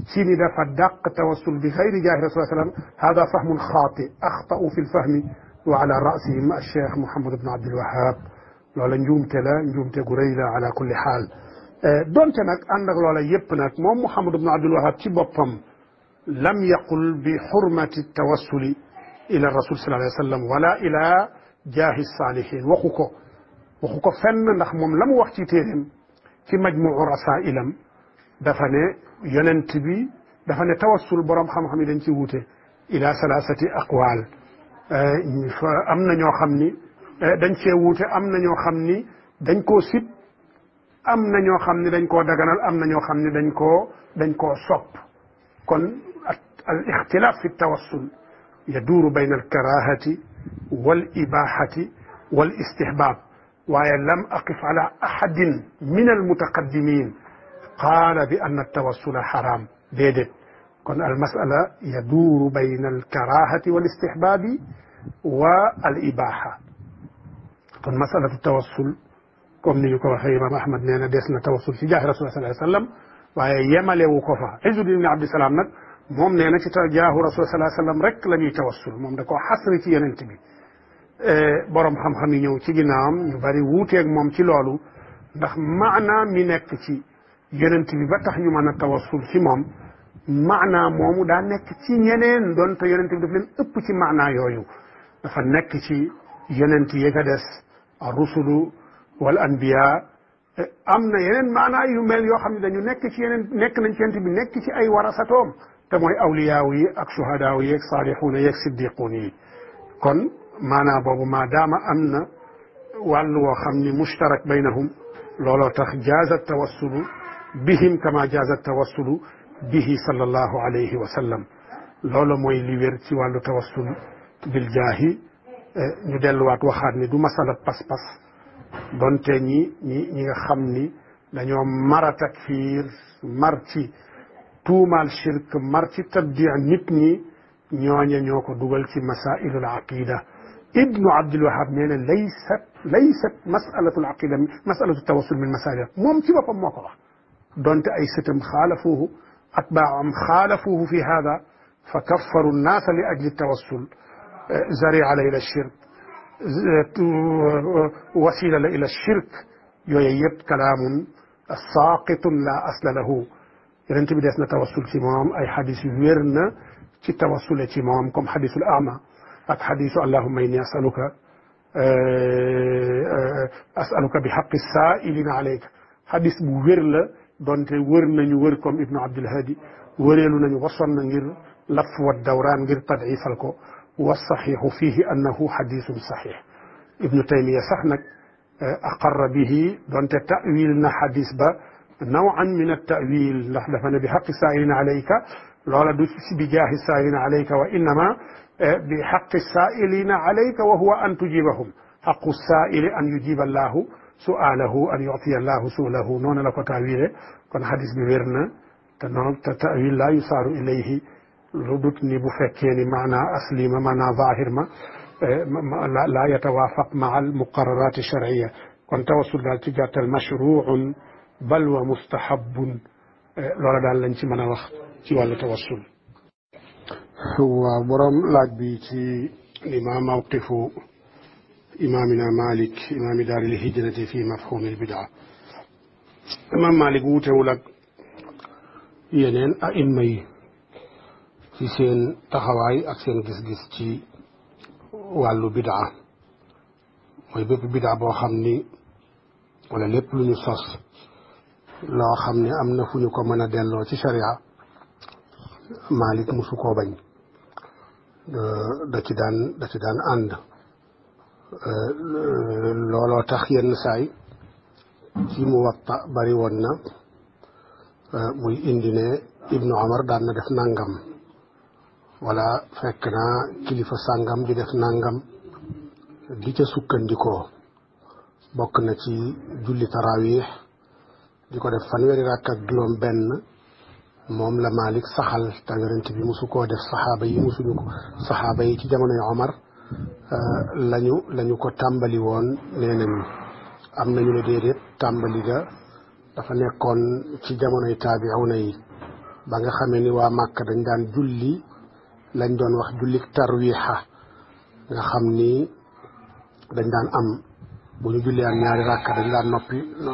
ci ni dafa dàq tawassul bi xayri jaahi rasul sallam hada fahmun xaati axtau fi lfahmi wa ala rasihim alcheikh Mouhamad ibn Abdul Wahab loola njuumte la njuumte gu rëy la ala kulli xaal donte nag ànd ak loola yépp nag moom Mouhamad ibn Abdul Wahab ci boppam lam yaqul bi xurmati tawassuli ila rasul sallallahu alayhi wa sallam wala ila jaahi saalihin waxu ko fenn ndax moom la mu wax ci téeréem ci majmuu rasailam dafa ne yonent bi dafa ne tawassul borom xam-xam yi dañ ci wuute ila salaasati aqwaal am na ñoo xam ni dañ cee wuute am na ñoo xam ni dañ koo sib am na ñoo xam ni dañ koo daganal am na ñoo xam ni dañ koo sopp kon al ixtilaaf fi tawassul yaduuru bayna al karahati wal ibahati wal istihbab waaye lam aqif ala ahadin min al mutaqaddimin qaala bi anna tawassula xaraam déedéet kon al masala yaduuru bayna al karahati wal istihbaabi wa al ibaha kon masalatu tawassul comme ni ñu ko waxee imam ahmad nee na des na tawassul ci jaahi rasul sallallahu alayhi wa sallam waaye yemalewu ko fa Izzuddin ibn Abdissalaam nag moom nee na ci jaahu rasul sallallahu alayhi wa sallam rek la ñuy tawassul moom da koo xasri ci yonent bi borom xam-xam yi ñëw ci ginnaawam ñu bari wuuteeg moom ci loolu ndax maanaa mi nekk ci yonent bi ba tax ñu mën a tawassul ci moom maanaa moomu daa nekk ci ñeneen doon te yonent bi daf leen ëpp ci maanaa yooyu dafa nekk ci yonent yi ka des ar-rusulu wal anbiya am na yeneen maanaa yu mel yoo xam ne dañu nekk ci yeneen nekk nañ ci yonent bi nekk ci ay warasatoom te mooy awliyaaw yi ak suhadaaw yi ak saalixuuna yi ak siddiquun yi kon maanaa boobu maadaama am na wàll woo xam ni mushtarak baynahum looloo tax jaaza tawassulu bihim kama jaaza tawassulu bihi sallallahu alayhi wa sallam loolu mooy li wér ci wàllu tawassul bil jaahi ñu delluwaat waxaat ni du masala pas-pas donte ñi nga xam ni dañoo mara takfiir mar ci tuumaal shirk mar ci tabdi nit ñi ñooñe ñoo ko dugal ci masailul aqida ibnu abdul wahab nee na laysat masalatul aqida masalatu tawassul min masail moom ci boppam moo ko wax donte ay sëtam xaalafuuhu atbaam xaalafuuhu fi hada fa kaffaru nnaasa li ajli tawassul zaria la ila shirk wasila la ila shirk yooyu yëpp kalaamun saaqitun la asla lahu yonent bi des na tawassul ci moom ay xadis yu wér na ci tawassule ci moom comme xadisul ama ak xadisu allahumma inni asaluka bi xaqi saailina alayka xadis bu wér la donte wër nañu wër comme ibnu abdulhadi wëreelu nañu wason na ngir laf wa dawraan ngir tadifal ko wa saxiixu fihi annahu xadisun saxiix ibnu taymiya sax nag aqarra bihi donte tawil na xadis ba nawan min altawil ndax dafa ne bi xaqi saailina alayka loola du bi jaahi saailina alayka wa innama bi xaqi saailina alayka wa huwa an tujibahum xaqu saaili an yujiba allahu su'aalahu an yu'tiya allahu su'lahu noonu la ko taawile kon xadis bi wér na te noonu te taawil laa yusaaru ilayhi lu dut ni bu fekkee ni maanaa asli ma maanaa zaahir ma laa yatawaafaq maa al muqararaat sharciya kon tawassul daal ci gàttal mashruucun bal wa mustahabun loola daal lañ ci mën a wax ci wàllu tawassul. waaw borom laaj bi ci li ma mawqifu imaamina Malik imaami daaril hijrati fi mafhumil bidaa imaam Malik wuutewul ak yeneen aimma yi ci seen taxawaay ak seen gis-gis ci wàllu bidaa mooy bépp bidaa boo xam ni wala lépp lu ñu sos loo xam ne am na fu ñu ko mën a delloo ci sharia Malik musu koo bañ da ci daan ànd looloo tax yenn saay ci Muwatta bari woon na muy indi ne Ibnu Umar daan na def nangam wala fekk na kilifa sàngam di def nangam di ca sukkandikoo bokk na ci julli tarawih di ko def fanweeri rakk ak juróom benn moom la Malik saxal te yonent bi musu koo def saxaaba yi ci jamonoy Omar lañu ko tàmbali woon nee nañu am nañu ne déedéet tàmbali ga dafa nekkoon ci jamonoy taabi'una yi ba nga xamee ni waa Màkka dañ daan julli lañ doon wax julli tarwiha nga xam ni dañ daan am bu ñu julli am ñaari rakka dañ daan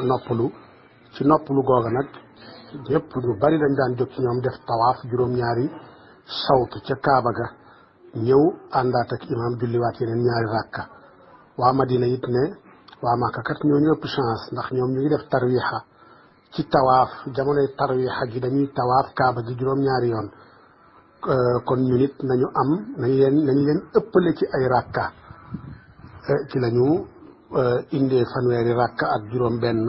noppalu ci noppalu googa nag ñëpp ñu bari dañ daan jóg ci ñoom def tawaaf juróom-ñaari sawt ca Kaaba ga ñëw àndaat ak imam julliwaat yeneen ñaari rakka waa Madina it ne waa Màkka kat ñoo ñëpp chance ndax ñoom ñu ngi def tarwiha ci tawaaf jamonoy tarwiha gi dañuy tawaaf Kaaba gi juróom-ñaari yoon kon ñu nit nañu leen ëppale ci ay rakka ci lañu indee fanweeri rakka ak juróom benn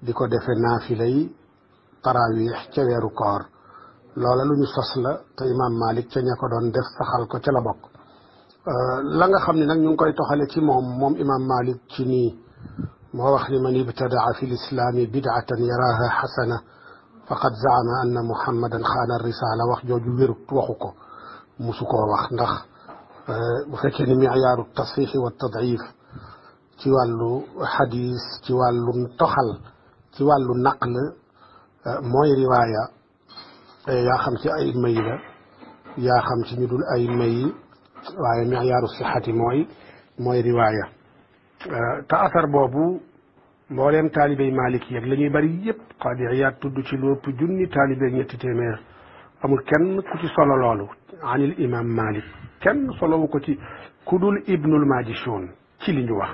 di ko defe naafilay tarawih ca weeru koor loola lu ñu sos la te imam Malik ca ña ko doon def saxal ko ca la bokk la nga xam ne nag ñu ngi koy toxale ci moom imam Malik ci nii moo wax ni man ibtadaa fi lislaami bid'atan yaraha xasana faqad zaama anna muhammadan xaana risala wax jooju wérut waxu ko musu koo wax ndax bu fekkee ni miyaaru tasxiix wa tadif ci wàllu xadis ci wàllu toxal ci wàllu naql mooy riwaaya yaa xam ci ay may la yaa xam ci ñu dul ay may waaye miyaaru sixati mooy riwaaya te asar boobu mbooleem taalibey Maalik yeeg la ñuy bari yëpp Qaadi Iyaad tudd ci lu ëpp junni taalibeeg ñetti téeméer amul kenn ku ci solo loolu anil imam Malik kenn solowu ko ci ku dul Ibnul Majishun ci li ñu wax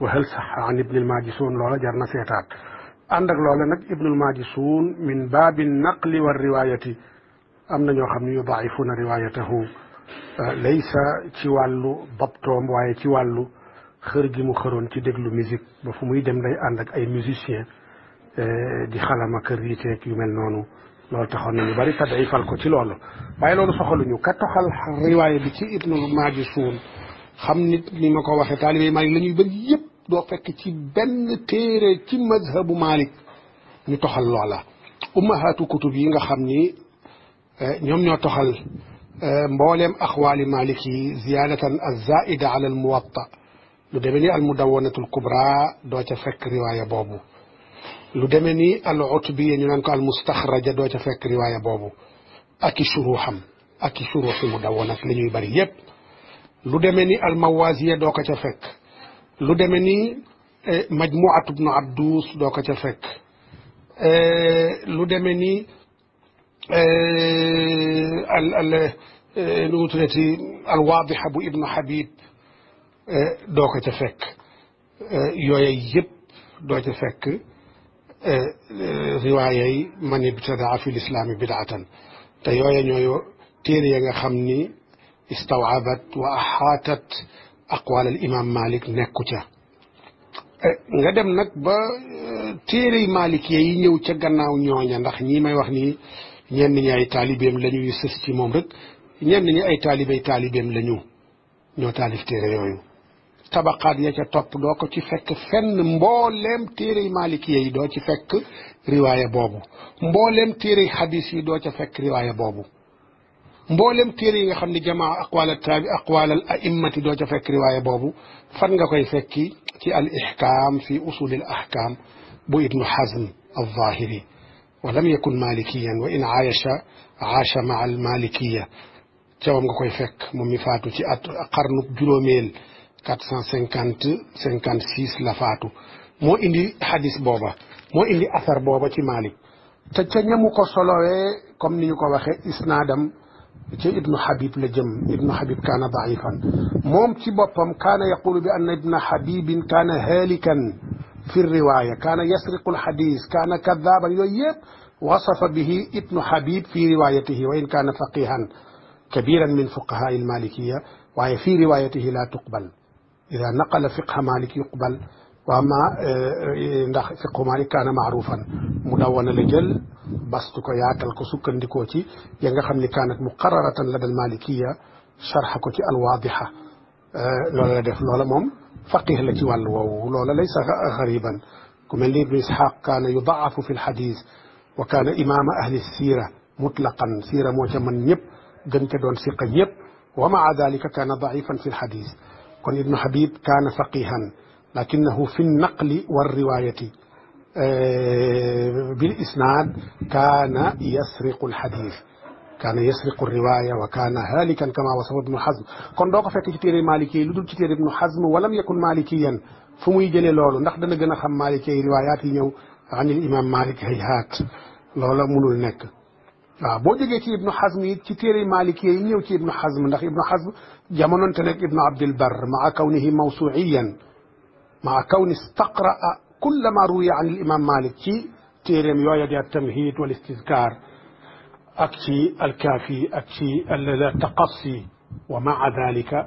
wa hal sax an Ibnul Majishun loola jar na seetaat ànd ak loola nag Ibnul Majishun min baabi naqli wa riwaayati am na ñoo xam ne yudaifuna riwaayatahu laysa ci wàllu dabtoom waaye ci wàllu xër gi mu xëroon ci déglu musique ba fu muy dem day ànd ak ay musiciens di xalama kër yiteeg yu mel noonu loolu taxoon nañu bari tadifal ko ci loolu waaye loolu soxaluñu ka toxal riwaaya bi ci Ibnul Majishun xam nit ni ma ko waxee taalibe Malik la ñuy bëri yëpp doo fekk ci benn téere ci mazhabu Malik ñu toxal loola ummahaatu kutub yi nga xam ni ñoom ñoo toxal mbooleem axwaali Malik yi ziyaadatan az-zaida ala al muwatta lu demee ni al mudawwanatul kubra doo ca fekk riwaaya boobu lu demee ni al utbiya ñu naan ko al mustaxraja doo ca fekk riwaaya boobu ak i shuruxam ak i shuruxi mudawwanat li ñuy bëri yëpp lu demee ni al mawaziya doo ko ca fekk lu demee ni majmuatu ibnu abdus doo ko ca fekk lu demee ni nu mu tuddati al waadixa bu ibnu habib doo ko ca fekk yooyu yëpp doo ca fekk riwaayay man ibtadaa fi lislaami bidaatan te yooya ñooy téere ya nga xam ni istawaabat wa axaatat aqwaal al imam Malik nekku ca nga dem nag ba téere Malik yi ñëw ca gannaaw ñooña ndax ñii may wax nii ñenn ñi ay taalibeem la ñuy sës ci moom rek ñenn ñi ay taalibeem la ñu ñoo taalif téere yooyu tabaqaat ya ca topp doo ko ci fekk fenn mbooleem téere Malik yi doo ci fekk riwaaya boobu mbooleem téere xadis yi doo ca fekk riwaaya boobu mboolem téere yi nga xam ne jamaa aqwaal al a'immati doo ca fekk riwaaya boobu fan nga koy fekki ci al ihkaam fi usul al ahkaam bu ibnu Hazm al Zahiri wa lam yakun malikiyan wa in aasha maa al malikiya cawam nga koy fekk moom mi faatu ci at qarnu juróomeel 456 la faatu moo indi hadis booba moo indi asar booba ci Malik te ca ñamu ko solowee comme ni ñu ko waxee isnaadam ci ibnu Habib la jëm ibnu Habib kaana daifan moom ci boppam kaana yaqulu bi anna ibna Habibin kaana haalikan fi riwaaya kaana yasriqu alxadis kaana kadaaban yooyu yëpp wasafa bihi ibnu Habib fi riwaayatihi wa in kaana faqihan كبيرا من فقهاء المالكية وفي روايته لا تقبل. إذا نقل فقه مالك يقبل، وأما فقه مالك كان معروفا مدون لجل بسطك ياتل كسوك ندكوتي ينغا خمني كانت مقررة لدى المالكية شرح كوتي الواضحة. لولا دف لولا موم فقيه لتي والو لولا ليس غريبا. كما اللي ابن إسحاق كان يضعف في الحديث وكان إمام أهل السيرة مطلقا، سيرة موجة من يب جنت دون ثقة يب، ومع ذلك كان ضعيفا في الحديث. كون ابن حبيب كان فقيها لكنه في النقل والرواية بالإسناد كان يسرق الحديث، كان يسرق الرواية وكان هالكا كما وصف ابن حزم. كون دوكو فك تيري مالكي لودول تيري ابن حزم ولم يكن مالكيا فموي جيلي لولو ndax dana gëna xam مالكي روايات ñew عن الإمام مالك هيهات لولا منول نك. بو جيغي تي ابن حزم تي تيري مالكي ñew تي ابن حزم ndax ابن حزم جامونونت نك ابن عبد البر مع كونه موسوعيا، مع كون استقرأ كل ما روي عن الإمام مالك تي تيرم يويا دي التمهيد والاستذكار أكشي الكافي أكشي التقصي، ومع ذلك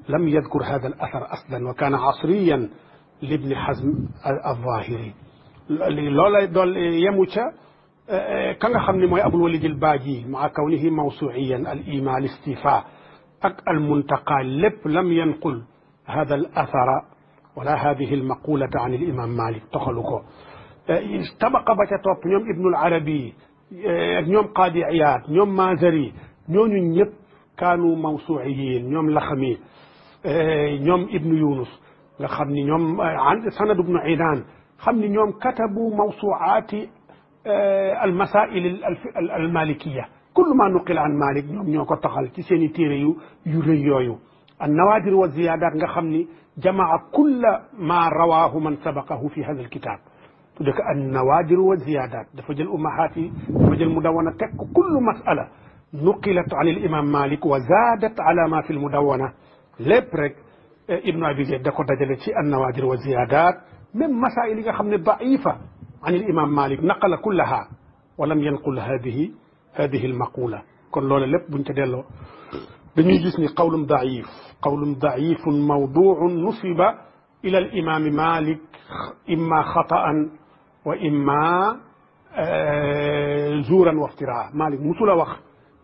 لم يذكر هذا الأثر أصلا، وكان عصريا لابن حزم الظاهري. لولا دول يموتا كان خمني موي أبو الوليد الباجي مع كونه موسوعيا الإيمان الاستيفاء المنتقى لم ينقل هذا الأثر ولا هذه المقولة عن الإمام مالك تخلقه. طبقة بتتوب نيوم ابن العربي، نيوم قاضي عياض، نيوم مازري، نيوم كانوا موسوعيين، نيوم لخمي، نيوم ابن يونس، لخمني نيوم عند سند ابن عيدان، خمني نيوم كتبوا موسوعات المسائل المالكية. كل ما نقل عن مالك نيوم نيوكو تخل تي سيني تيريو يوريو. النوادر والزيادات nga xamni جمع كل ما رواه من سبقه في هذا الكتاب. تدك النوادر والزيادات دفج الأمهات دفج المدونة تك كل مسألة نقلت عن الإمام مالك وزادت على ما في المدونة. لبرك ابن أبي زيد دكو دجلتي النوادر والزيادات من مسائل خمن ضعيفة عن الإمام مالك نقل كلها ولم ينقل هذه المقولة. كن لولا لب بنت ديلو dañuy gis ni قول ضعيف موضوع نسب إلى الإمام مالك إما خطأ وإما زورا وافتراء. مالك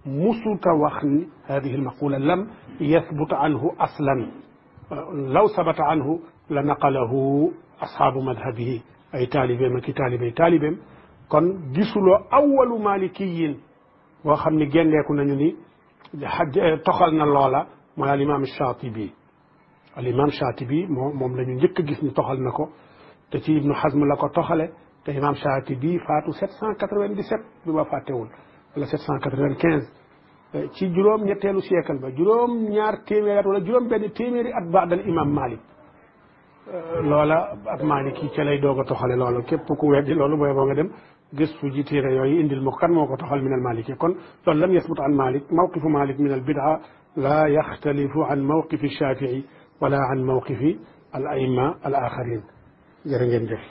مسل وخن هذه المقولة لم يثبت عنه أصلا، لو ثبت عنه لنقله أصحاب مذهبه أي طالبين كطالبين كن جسلو أول مالكي وخمني جنليكو نانيو toxal loola mooy al-imam Shaatibi. al-imam Shaatibi moom la ñu njëkk a gis ni toxal na ko te ci Ibnu Hazm la ko toxale te imam Shaatibi faatu 797 bi ma fàttewul wala 795 ci juróom ñetteelu siècle ba juróom ñaar téeméeri at wala juróom benn téeméeri at baad al-imam Malik. loola ab Maliki ca lay doog a toxale loolu képp ku weddi loolu booy boo nga dem gëstu ji téere yooyu indil ma kan moo ko toxal min al maliki. kon loolu lam yasbut an malik. mawqifu malik min al bid'a la yaxtalifu an mawqifi shafii wala an mawqifi al aima al axarin. jërë ngeen jëf.